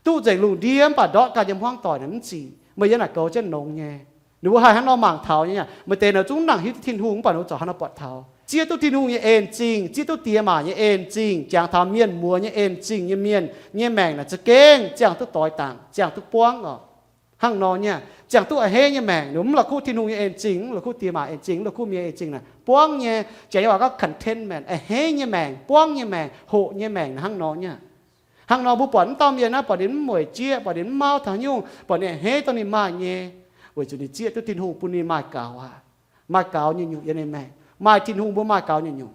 Duqv nzengc lungh ndiev mv baac ndortv ganh nyei hmuangv doic naaic mv zic, meih yiem naaic goux jienv longx nyei. Ninh mbuo haih hnangv nor mangc taux nyei. Maaih deix naaic zungv nangc hiuv duqv Tin-Hungh mv baac ninh mbuo corc hnangv nor buatc taux. Zieqv duqv Tin-Hungh nyei en zingh, zieqv duqv diex maac nyei en zingh, jangx taux mienh muoz nyei en zingh nyei mienh nyei maengc naaic za'gengh ziangh duqv doix dangc, ziangh duqv buangv oc. Hnangv nor nyei, ziangh duqv a'hneiv nyei maengc, ninh mv la'kuqv Tin-Hungh nyei en zingh, mv la'kuqv diex maac en zingh, mv la'kuqv mienh en zingh naaic buangv nyei. Janx nyei waac gorngv contentment, a'hneiv nyei maengc, buangv nyei maengc, hoqc nyei maengc hnangv nor nyei. Hnangv nor mbuo buatc mv dauh mienh naaiv, buatc ninh mv mueic jieqv, buatc ninh mv mauv taux haaix nyungc, buatc ninh a'hneiv dongh ninh maaih nyei, weic zuqc ninh zieqv duqv Tin-Hungh bun ninh maaih gaux aqv. Maaih gaux nyei nyungc yiem ninh maengc. Maaih Tin-Hungh mbuo maaih gaux nyei nyungc.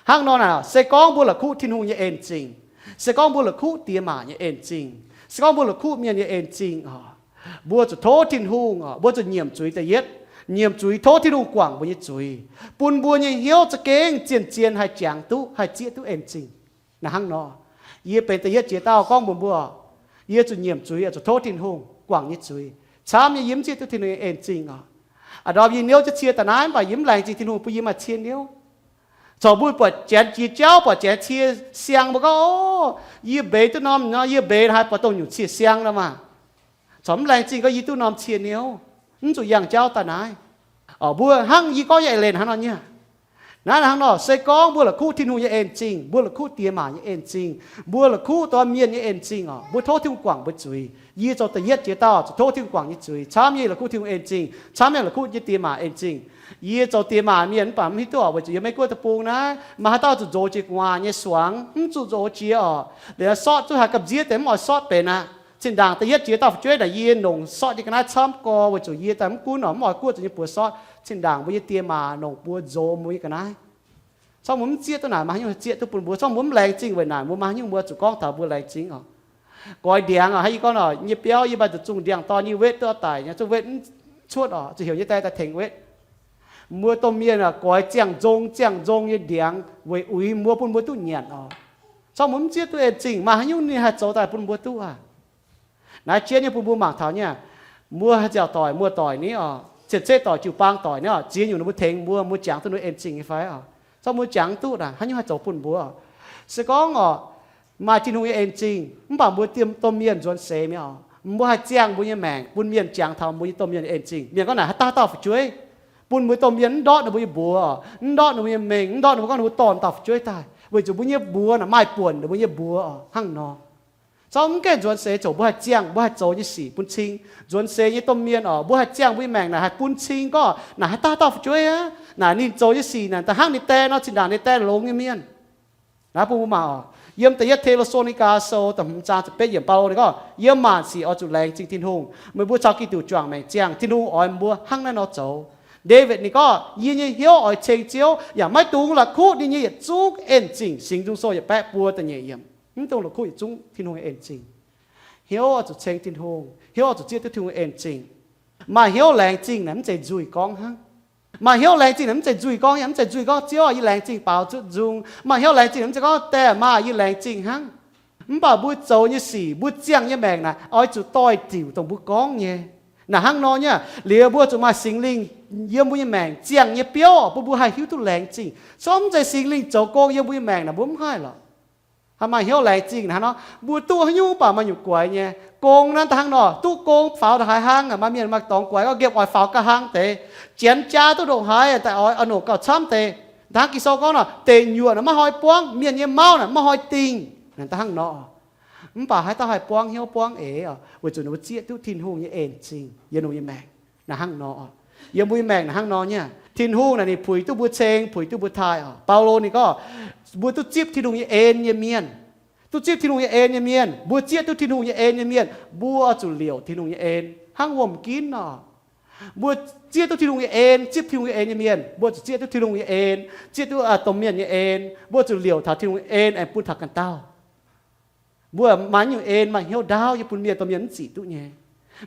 Hnangv nor naaic, se gorngv mbuo la'kuqv Tin-Hungh nyei en zingh, se gorngv mbuo la'kuqv diex maac nyei en zingh, se gorngv mbuo la'kuqv mienh nyei en zingh oc, mbuo zuqc tov Tin-Hungh oc, mbuo zuqc nyiemc zuiz da'yietv. Nyiemc zuiz tov Tin-Hungh guangc mbuo nyei zuiz, bun mbuo nyei hnyouv za'gengh zien-zien haih jangx duqv, haih zieqv duqv en zingh. Naaic hnangv nor, yie benx da'yietv jiex dauh gorngv mbuox mbuo, yie zuqc nyiemc zuiz, zuqc tov Tin-Hungh guangc nyei zuiz, camv nyei yie mv zieqv duqv Tin-Hungh nyei en zingh oc. A'ndorm yie niouv jienv cie daaih naaiv mv baac yie mv laengz zingh Tin-Hungh bun yie maaih cie niouv. Corc mbuo buatc janx jiex jauv, buatc janx cie siang, mbuo gorngv, O, yie mbeix duqv norm nor, yie mbeix haaix buatc dongh nyungc cie siang nor maah. Corc mv laengz zingh gorngv yie duqv norm cie niouv, mv zuqc yangh jauv daaih naaiv. Mbuo hnangv yie gorngv nyei eix leiz hnangv nor nyei. Naaiv hnangv nor, se gorngv mbuo la'kuqv Tin-Hungh nyei en zingh, mbuo la'kuqv diex maac nyei en zingh, mbuo la'kuqv dongh mienh nyei en zingh oc, mbuo tov Tin-Hungh guangc mbuo zuiz. Yie zoux da'yietv jiex dauh zuqc tov Tin-Hungh guangc nyei zuiz, camv nyei la'kuqv Tin-Hungh en zingh, camv nyei la'kuqv nyei diex maac en zingh. Yie zoux diex maac mienh mv baac mv hiuv duqv oc, weic zuqc yiem Meiv Guoqv deic-bung naaiv maaih haaix dauh zuqc nzox jiex gu'nguaaz nyei suangx, mv zuqc nzox jiex oc. Liuz sortv zuqc haaix gamh nziev deix mv oix sortv benx aqv. Zinh ndaangc da'yietv jiex dauh fu'jueiv naaic yie nongc sortv nyei ga'naaiv camv gorx, weic zuqc yie daaih mv gunv oc, mv oix guoqv zuqc nyei buoz sortv. Zinh ndaangc mbuo nyei diex maac nongc buoz nzox mbuo nyei ga'naaiv. Corc mbuo mv zieqv duqv naaic, maaih haaix nyungc zieqv duqv bun mbuo? Corc mbuo mv laengz zingh weic naaic, mbuo maaih haaix nyungc mbuo zuqc gorngv taux mbuo laengz zingh oc? Goix ndiangx oc, haaix yie gorngv oc, nyei biauv yie maaih zuqc zungh ndiangx-dorn nyei wetv duqv oix daic nyei, zungh wetv mv cuotv oc, zuqc heuc nyei die daaih tengx wetv. Mbuo domh mienh oc, goix ziangh nzong ziangh nzong nyei ndiangx weic uix mbuo, bun mbuo duqv nyanc oc. Corc mbuo mv zieqv duqv en zingh, maaih haaix nyungc ninh haih zoux daaih bun mbuo duqv aqv? Naaiv jienv nyei bun mbuo mangc taux nyei, mbuo haaix nziaauc doic, muoz-doic ni oc, cien-ceqv doic, jiu-baang doic ni oc, ziex nyungc ninh mbuo tengx mbuo, mbuo jangx duqv ninh mbuo en zingh nyei fai oc? Corc mbuo jangx duqv naaic, haaix nyungc haih zoux bun mbuo oc? Se gorngv oc, maaih Tin-Hungh nyei en zingh mv baac mbuo domh mienh nzuonx seix mi'aqv oc, mbuo haih ziangh mbuo nyei maengc bun mienh jangx taux mbuo nyei domh mienh nyei en zingh. Mienh gorngv naaic haaix dauh dauh fu'jueiv, bun mbuo domh mienh mv ndortv ninh mbuo nyei mbuox oc, mv ndortv ninh mbuo nyei mengh, mv ndortv ninh mbuo gorngv ninh mbuo dorh dauh fu'jueiv daaih, weic zuqc mbuo nyei mbuox naaic maaih buonc ninh mbuo nyei mbuox oc. Hnangv nor, corc mv gaengh nzuonx seix zoux, mbuo haih ziangh mbuo haih zoux nyei sic bun cing. Nzuonx seix nyei domh mienh oc, mbuo haih ziangh mbuo nyei maengc naaic haih bun cing gorngv naaic haaix dauh dauh fu'jueiv aqv. Naaic ninh zoux nyei sic naaic da'hnangv ninh die nor, zinh ndaangc ninh die longx nyei mienh. Naaiv bun mbuo mangc oc, yiem da'yietv Te^lo^saa^ni^gaa Sou da'hmz zaang ziepc betv yiemc, Baulo ninh gorngv, yiem maanc sic oix zuqc laengz zingh Tin-Hungh. Meih mbuo caux Giduc juangc maengc ziangh, Tin-Hungh oix mbuo hnangv naaiv nor zoux. Ndaawitv ninh gorngv, yie nyei hnyouv oix ceng Ziouv, yaac maiv dungx la'kuqv ninh nyei yietc zungv en zingh. Singx Nzung Sou yietc baeqv buo da'nyeic yiemc. Mv dungx la'kuqv yietc zungv Tin-Hungh nyei en zingh. Hnyouv oix zuqc ceng Tin-Hungh, hnyouv oix zuqc zieqv duqv Tin-Hungh en zingh. Maaih hnyouv laengz zingh naaic mv zeiz nzuih gorngv hnangv. Maaih hnyouv laengz zingh naaic mv zeiz nzuih gorngv, yaac mv zeiz nzuih gorngv, Ziouv aah, yie laengz zingh baaux zuqv nzung. Maaih hnyouv laengz zingh naaic mv zeiz gorngv, Die aah, maa aah, yie laengz zingh hnangv. Mv baac mbuo zoux nyei sic, mbuo ziangh nyei maengc naaic oix zuqc doix-diuc dongh mbuo gorngv nyei. Naaic hnangv nor nyei, liuz mbuo zuqc maaih Singx Lingh yiem mbuo nyei maengc ziangh nyei biouv bun mbuo haih hiuv duqv laengz zingh. Se gorngv mv zeiz Singx Lingh zoux gong yiem mbuo nyei maengc naaic, mbuo mv haih lorqc. Haaix maaih hnyouv laengz zingh hnangv nor, mbuo duqv haaix nyungc baac maaih nyungc guaix nyei. Gong naaiv da'hnangv nor, duqv gong faaux ndongc haaix hlang aqv. Maaih mienh maaih dorngx guaix gorngv nqemh oix faaux ganh hlang deix, janx jaa duqv ndongc haaix daaih oix, oix nongc gauh camv deix. Da'hnangv Ging-Sou gorngv nor, deic nyuoqc naaic maiv haih buangv, mienh nyei mauv naaic maiv haih dingh. Naaiv da'hnangv nor, mv baac haaix dauh haih buangv hnyouv buangv eix oc, weic zuqc ninh mbuo zieqv duqv Tin-Hungh nyei en zingh yiem ninh mbuo nyei maengc. Naaiv hnangv nor oc, yiem mbuo nyei maengc naaiv hnangv nor nyei. Tin-Hungh naaic ninh puix duqv mbuo ceng, puix duqv mbuo taaih oc. Baulo ninh gorngv, mbuo duqv zipv Tin-Hungh nyei en nyei mienh. duqv zipv Tin-Hungh nyei en nyei mienh, mbuo zieqv duqv Tin-Hungh nyei en nyei mienh, mbuo zuqc liouc Tin-Hungh nyei en hnangv wuom ginv nor. Mbuo zieqv duqv Tin-Hungh nyei en, zipv Tin-Hungh nyei en nyei mienh, mbuo zuqc zieqv duqv Tin-Hungh nyei en, zieqv duqv domh mienh nyei en, mbuo zuqc liouc taux Tin-Hungh nyei en aengx bun taux ganh dauh. Mbuo maaih nyungc en maaih hnyouv ndaauv nyei bun mienh, domh mienh mv zic duqv nyei.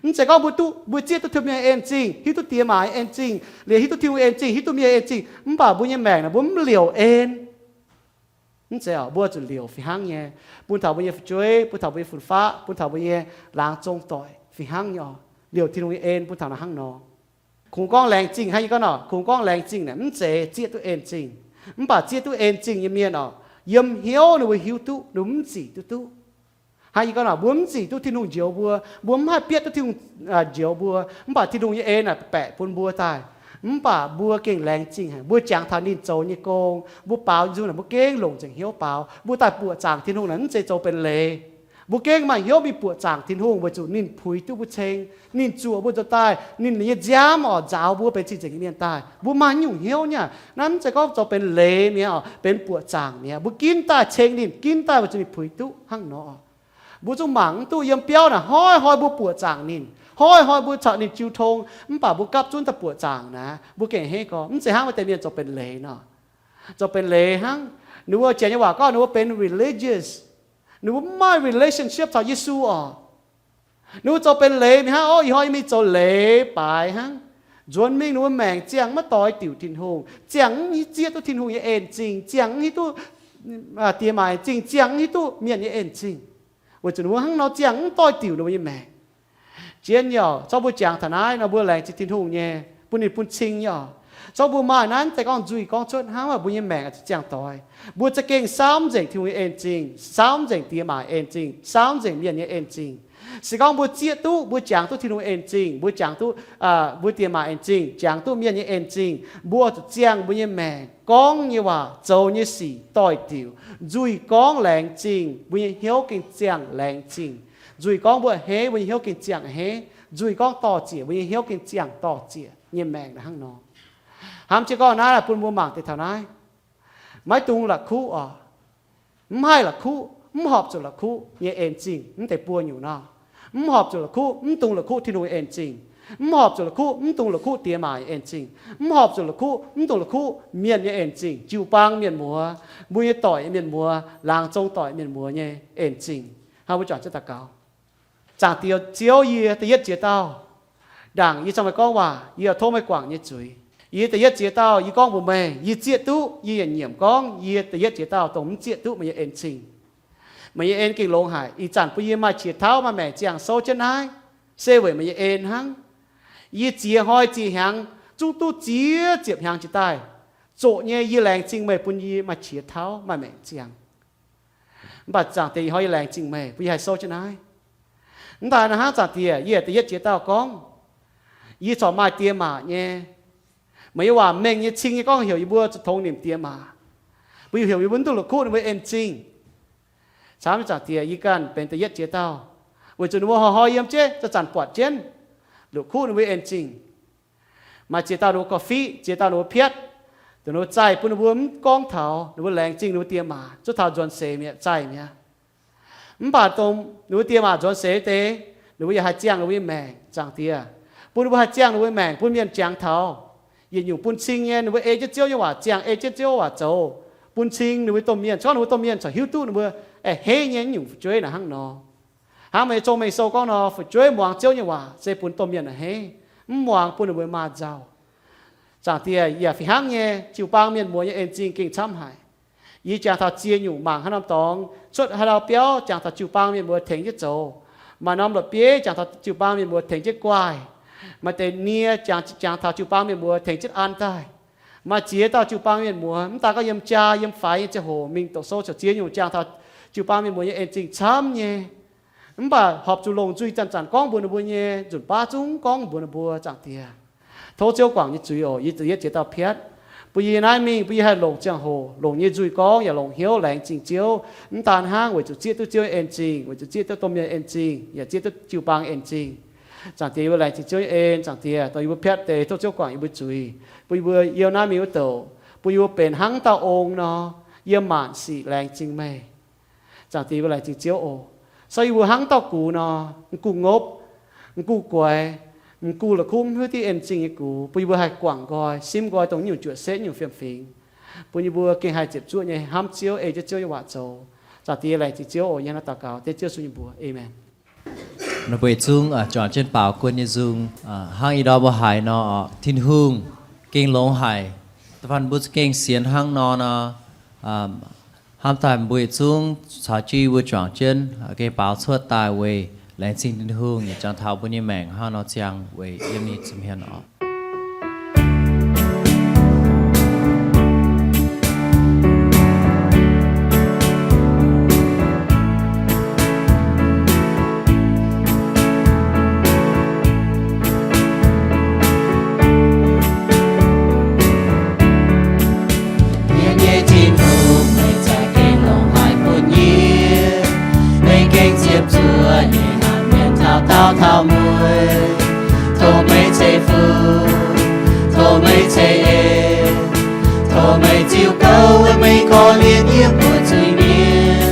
Mv zeiz gorngv mbuo duqv, mbuo zieqv duqv Tin-Hungh nyei en zingh, hiuv duqv diex maac nyei en zingh, liemh hiuv duqv Tin-Hungh nyei en zingh, hiuv duqv mienh nyei en zingh, mv baac mbuo nyei maengc naaic mbuo mv liouc en. Mv zeiz, mbuo zuqc liouc fih hnangv nyei, bun taux mbuo nyei fu'jueiv, bun taux mbuo nyei fun-faqv, bun taux mbuo nyei laangz zong doic fih hnangv nyei oc. Liouc Tin-Hungh nyei en bun taux naaiv hnangv nor. Kungx gorngv laengz zingh hnangv yie gorngv nor, kungx gorngv laengz zingh naaic mv zeiz zieqv duqv en zingh. Mv baac zieqv duqv en zingh nyei mienh oc, yiem hnyouv ninh mbuo hiuv duqv ninh mbuo mv zic duqv duqv. Hnangv yie gorngv nor, mbuo mv zic duqv Tin-Hungh njoux mbuo, mbuo mv haih bietv duqv Tin-Hungh njoux mbuo, mv baac Tin-Hungh nyei en naaic baeqc bun mbuo daaih. Mv baac mbuo gengh laengz zingh haic, mbuo jangx taux ninh zoux nyei gong, mbuo baaux nzung naaic mbuo gengh longc nzengc hnyouv baaux. Mbuo daaih buoqc zaangc Tin-Hungh naaic mv zeiz zoux benx leiz. Mbuo gengh maaih hnyouv mingh buoqc zaangc Tin-Hungh weic zuqc ninh puix duqv mbuo ceng, ninh zuoqc mbuo nzuonx daaih, ninh nyei nziaamv oc nzaaux mbuo benx cing-nzengc nyei mienh daaih. Mbuo maaih nyungc hnyouv nyei. Naaiv mv zeiz gorngv zoux benx leiz mi'aqv oc, benx buoqc zaangc mi'aqv. Mbuo ginv daaih ceng ninh, ginv daaih weic zuqc ninh puix duqv hnangv nor. Mbuo zungv mangc mv duqv yiem biauv naaic hnoi-hnoi mbuo buoqc zaangc ninh, hnoi-hnoi mbuo caux ninh jiu tong, mv baac mbuo gapv zunv daaih buoqc zaangc naaic, mbuo gengh hei gorngv mv zeiz hnangv wuov deix mienh zoux benx leiz nor. Zoux benx leiz hnangv. Ninh mbuo Janx nyei waac gorngv ninh mbuo benx religious. Ninh mbuo mv maaih relationship caux Yesu oc. Ninh mbuo zoux benx leiz mingh hnangv. Ov, ih hnoi yie mingh zoux leiz baaix hnangv. Nzuonx mingh ninh mbuo maengc ziangh maiv doix diuc Tin-Hungh, ziangh mv hiuv zieqv duqv Tin-Hungh nyei en-zingh, ziangh mv hiuv duqv diex maac en-zingh, ziangh mv hiuv duqv mienh nyei en-zingh, weic zuqc ninh mbuo hnangv nor ziangh mv doix diuc ninh mbuo nyei maengc. Jienv nyei oc, zorqv mbuo jangx taux naaiv nor mbuo laengz zingh Tin-Hungh nyei, bun ninh bun cing nyei oc. Zorqv mbuo maaih naaiv deix gorngv nzuih gorngv cuotv hnangv, mv baac mbuo nyei maengc oix zuqc ziangh doix. Mbuo za'gengh saauv mv nzengc Tin-Hungh nyei en-zingh, saauv mv nzengc diex maac en-zingh, saauv mv nzengc mienh nyei en-zingh. Se gorngv mbuo zieqv duqv, mbuo jangx duqv Tin-Hungh en-zingh, mbuo jangx duqv, mbuo diex maac en-zingh, jangx duqv mienh nyei en-zingh, mbuo zuqc ziangh mbuo nyei maengc gorngv nyei waac, zoux nyei sic doix-diuc. Nzuih gorngv laengz zingh, mbuo nyei hnyouv gengh ziangh laengz zingh. Nzuih gorngv mbuo a'hneiv, mbuo nyei hnyouv gengh ziangh a'hneiv. Nzuih gorngv dorh ziec, mbuo nyei hnyouv gengh ziangh dorh ziec nyei maengc naaiv hnangv nor. Hnamv jienv gorngv naaiv bun mbuo mangc deix taux naaiv. Maiv dungx la'kuqv oc. Mv haih la'kuqv, mv horpc zuqc la'kuqv nyei en-zingh mv deix buo nyungc nor. Mv horpc zuqc la'kuqv, mv dungx la'kuqv Tin-Hungh nyei en-zingh. Mv horpc zuqc la'kuqv, mv dungx la'kuqv diex maac nyei en-zingh. Mv horpc zuqc la'kuqv, mv dungx la'kuqv mienh nyei en-zingh, jiu-baang mienh muoz, mbuo nyei doic nyei mienh muoz, laangz zong doic mienh muoz nyei en-zingh. Hnangv mbuo juangc jienv daux gaux. Zaangc Diex Ziouv, yie da'yietv jiex dauh, ndaangc yie caux meih gorngv waac, yie tov meih guangc nyei zuiz. Yie da'yietv jiex dauh yie gorngv mbuox meih, yie zieqv duqv, yie yietc nyiemc gorngv yie da'yietv jiex dauh dongh mv zieqv duqv meih nyei en-zingh. Meih nyei en gengh longx haic. Ih zanc bun yie maaih qiex tauv maaih maengc ziangh souv jienv naaiv, se weic meih nyei en hnangv. Yie ziex hnoi ziex hnyangx zungv duqv ziex ziepc hnyangx jiex daaih, zoqc nyei yie laengz zingh meih bun yie maaih qiex tauv maaih maengc ziangh. Mv baac Zaangc Diex, ih hnoi yie laengz zingh meih bun yie haih souv jienv naaiv. Mv daaih naaiv hnangv, Zaangc Diex, yie da'yietv jiex dauh gorngv, yie corc maaih diex maac nyei. Meih nyei waac mengh nyei cing nyei gorngv heuc yie mbuo zuqc tongx nimc diex maac, bun yie, heuc yie mbuo mv dungx la'kuqv ninh mbuo en-zingh. Camv nyei Zaangc Diex, yie ganh benx da'yietv jiex dauh, weic zuqc ninh mbuo hnoi-hnoi yiem jienv zanc-zanc buatc jienv, la'kuqv ninh mbuo en-zingh. Maaih ziex dauh ninh mbuo korv-fiqv, ziex dauh ninh mbuo piatv, dongh ninh mbuo zaih bun ninh mbuo mv gorngv taux ninh mbuo laengz zingh ninh mbuo diex maac, zuov taux nzuonx seix mi'aqv, zaih mi'aqv. Mv baac dongh ninh mbuo diex maac nzuonx seix deix, ninh mbuo yaac haih ziangh ninh mbuo nyei maengc, Zaangc Diex. Bun ninh mbuo haih ziangh ninh mbuo nyei maengc bun mienh jangx taux. Yietc nyungc bun cing nyei, ninh mbuo ei jienv Ziouv nyei waac ziangh, ei jienv Ziouv waac zoux, bun cing ninh mbuo domh mienh. Se gorngv ninh mbuo domh mienh corc hiuv duqv ninh mbuo a'hneiv nyei nyungc fu'jueiv naaic hnangv nor. Hnangv meih nyei Zong-Mengh Sou gorngv nor, fu'jueiv muangx Ziouv nyei waac se bun domh mienh a'hneiv, mv muangx bun ninh mbuo maaz nzauh. Zaangc Diex, yaac fih hnangv nyei, jiu-baang mienh muoz nyei en-zingh gengh camv haic. Yie jangx taux ziex nyungc mangc haaix norm dorngx, cuotv haaix dauh biauv jangx taux jiu-baang mienh muoz tengx jienv zoux. Maaih norm la'bieiv jangx taux jiu-baang mienh muoz tengx jienv guaaih. Maaih deix nie jangx, jangx taux jiu-baang mienh muoz tengx jienv an daaih. Maaih ziex dauh jiu-baang mienh muoz, mv daaih gorngv yiem jaa yiem faix nyei ziangh hoc mingh doqc sou, ziouc ziex nyungc jangx taux jiu-baang mienh muoz nyei en-zingh camv nyei. Mv baac horpc zuqc longc nzuih zanc-zanc gorngv mbuox ninh mbuo nyei, nzunc baav zungv gorngv mbuox ninh mbuo, Zaangc Diex. Tov Ziouv guangc nyei zuiz oc. Yie da'yietv jiex dauh piatv, bun yie naaiv mingh, bun yie haih longc ziangh hoc, longc nyei nzuih gorngv yaac longc hnyouv laengz zingh Ziouv. Mv daan hnangv weic zuqc zieqv duqv Ziouv nyei en-zingh, weic zuqc zieqv duqv domh mienh en-zingh, yaac zieqv duqv jiu-baang en-zingh. Zaangc Diex, yie mbuo laengz zingh Ziouv nyei en, Zaangc Diex, dongh yie mbuo piatv deix, tov Ziouv guangc yie mbuo zuiz, bun yie mbuo yiem naaiv mingh wuov douc, bun yie mbuo benx hnangv dauh ong nor, yiem maanc sic laengz zingh meih. Zaangc Diex, mbuo laengz zingh Ziouv oc. Sou yie mbuo hnangv dauh gux nor, m'gux ngopv, m'gux guaix, m'gux la'kuqv mv hiuv diqv en zingh nyei gux, bun yie mbuo haih guangc nqoi, simv nqoi dongh nyungc juoqc setv nyungc fiem-fingx, bun yie mbuo gengh haih ziepc zuoqv nyei hnamv Ziouv, ei jienv Ziouv nyei waac zoux. Zaangc Diex, laengz zingh Ziouv oc. Yie hnangv naaiv daux gaux dengv Ziouv Yesu nyei mbuox. Aamen. Ninh mbuo yietc zungv juangc jienv baaux guon nyei nzung, hnangv ih ndorm mbuo haiz nor, Tin-Hungh gengh longx haic. Da'faanh mbuo za'gengh sienx hnangv nor nor, hnamv daaih mbuo yietc zungv caux jienv mbuo juangc jienv gengh baaux cuotv daaih weic laengz zingh Tin-Hungh yietc jangx taux mbuo nyei maengc hnangv nor ziangh weic yiem ninh ziepc hmien oc. Yie nyei Tin-Hungh, meih za'gengh longx haic bun yie. Meih gengh ziepc zuoqc nyei hatc mienh taux daauh taux mueiz. Tov meih ceix fuqv, tov meih ceix en, tov meih ziux gouv weic meih korv-lienh yie mbuo zuiz-mienh.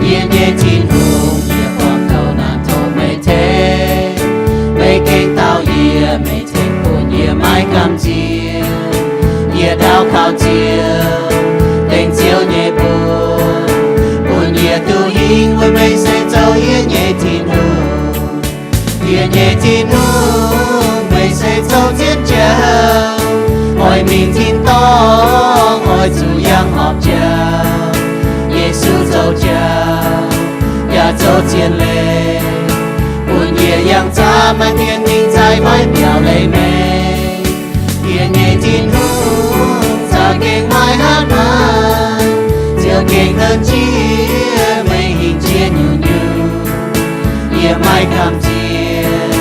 Yie nyei Tin-Hungh, yie buangh kouv naanc tov meih tengx. Meih gengh dau yie, meih tengx bun yie maiv gamh nziex. Yie daux gaux Ziouv, dengv Ziouv nyei mbuox, bun yie duqv hingh weic meih se zoux yie nyei Tin-Hungh. Yie nyei Tin-Hungh, meih se zoux zien jauv, oix mingh tin-dorngh, oix zuqc yangh horpc jauv. Yesu zoux jauv yaac zoux zien leiz, bun yie yangh zaqc maaih mienh mingh zaih maiv mbiaauc leiz meih. Yie nyei Tin-Hungh za'gengh maiv hatc maaz, Ziouv gengh hlen jiex meih hingh jiex nyungc-nyungc. Yie maiv gamh nziex,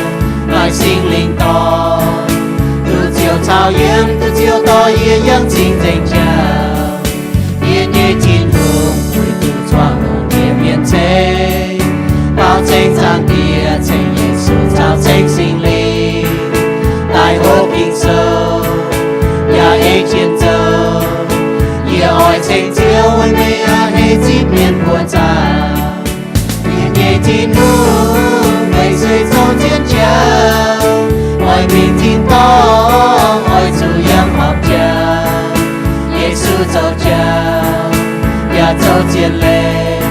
maaih Singx Lingh dorh, duqv Ziouv caux yiem, duqv Ziouv dorh yie yangh cing-nzengc jauv. Yie nyei Tin-Hungh, weic duqv zuangx longc jiex mienh ceng, baaux ceng Zaangc Diex, ceng Yesu caux ceng Singx Lingh, daaih hopv Ging-Sou yaac ei jien zoux. Yie oix ceng Ziouv weic meih a'hneiv zipv mienh buoqc zaangc. Yie nyei Tin-Hungh, meih se zoux zien jauv, oix mingh tin-dorngh, oix zuqc yangh horpc jauv. Yesu zoux jauv yaac zoux zien leiz,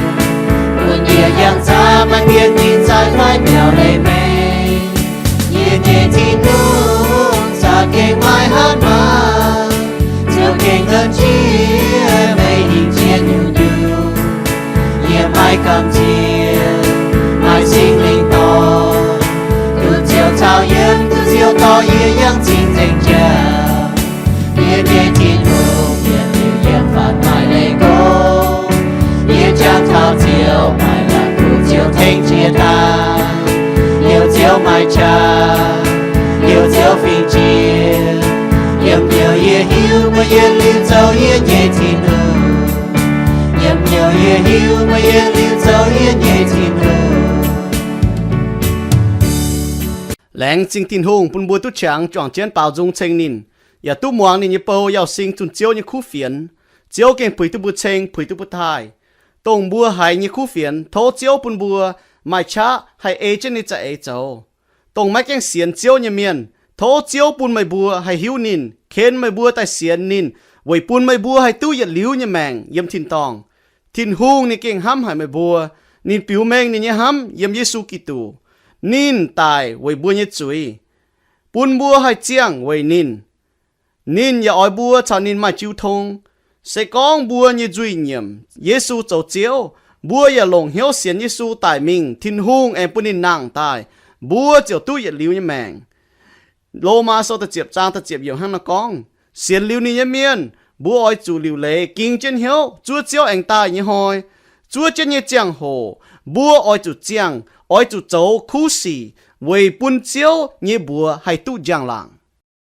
bun yie yangh zaqc maaih mienh mingh zaih maiv mbiaauc leiz meih. Yie nyei Tin-Hungh za'gengh maiv hatc maaz, Ziouv gengh hlen jiex meih hingh jiex nyungc-nyungc. Yie maiv gamh nziex, maaih Singx Lingh dorh, duqv Ziouv caux yiem, duqv Ziouv dorh yie yangh cing-nzengc jauv. Yie nyei Tin-Hungh, yie liuz yiem faanv maaih leiz gorngv, yie jangx taux Ziouv, maaih la'kuqv Ziouv tengx jiex daaih. Liuz Ziouv maaih qaqv, liuz Ziouv fingx jiex. Yiem liuz yie hiuv meih yietc liuz zoux yie nyei Tin-Hungh. Yiem liuz yie hiuv meih yietc liuz zoux yie nyei Tin-Hungh. Laengz zingh Tin-Hungh bun mbuo duqv qangx juangc jienv baaux nzung ceng ninh, yaac duqv muangx ninh nyei bou, yauh sing zunh Ziouv nyei kuv fienx. Ziouv gengh puix duqv mbuo ceng, puix duqv mbuo taaih. Dongh mbuo haiz nyei kuv fienx, tov Ziouv bun mbuo maaih qaqv haih ei jienv ninh nyei za'eix zoux. Dongh maiv gaengh sienx Ziouv nyei mienh, tov Ziouv bun meih mbuo haih hiuv ninh, ken meih mbuo daaih sienx ninh, weic bun meih mbuo haih duqv yietc liuz nyei maengc yiem tin-dorngh. Tin-Hungh ninh gengh hnamv haic meih mbuo. Ninh biux mengh ninh nyei hnamv yiem Yesu Giduc. Ninh daic weic mbuo nyei zuiz, bun mbuo haih ziangh weic ninh. Ninh yaac oix mbuo caux ninh maaih jiu tong. Se gorngv mbuo nyei nzuih nyiemc Yesu zoux Ziouv, mbuo yaac longc hnyouv sienx Yesu daic mingh, Tin-Hungh aengx bun ninh nangh daaih, mbuo ziouc duqv yietc liuz nyei maengc. Lomaa Sou da'ziepc zaang da'ziepc yiemc hnangv naaiv gorngv, sienx liuz ninh nyei mienh, mbuo oix zuqc liuc leiz ging jienv hnyouv zuov Ziouv aengx daaih nyei hnoi. Zuov jienv nyei ziangh hoc mbuo oix zuqc ziangh, oix zuqc zoux kuv sic weic bun Ziouv nyei mbuox haih duqv njang-laangc.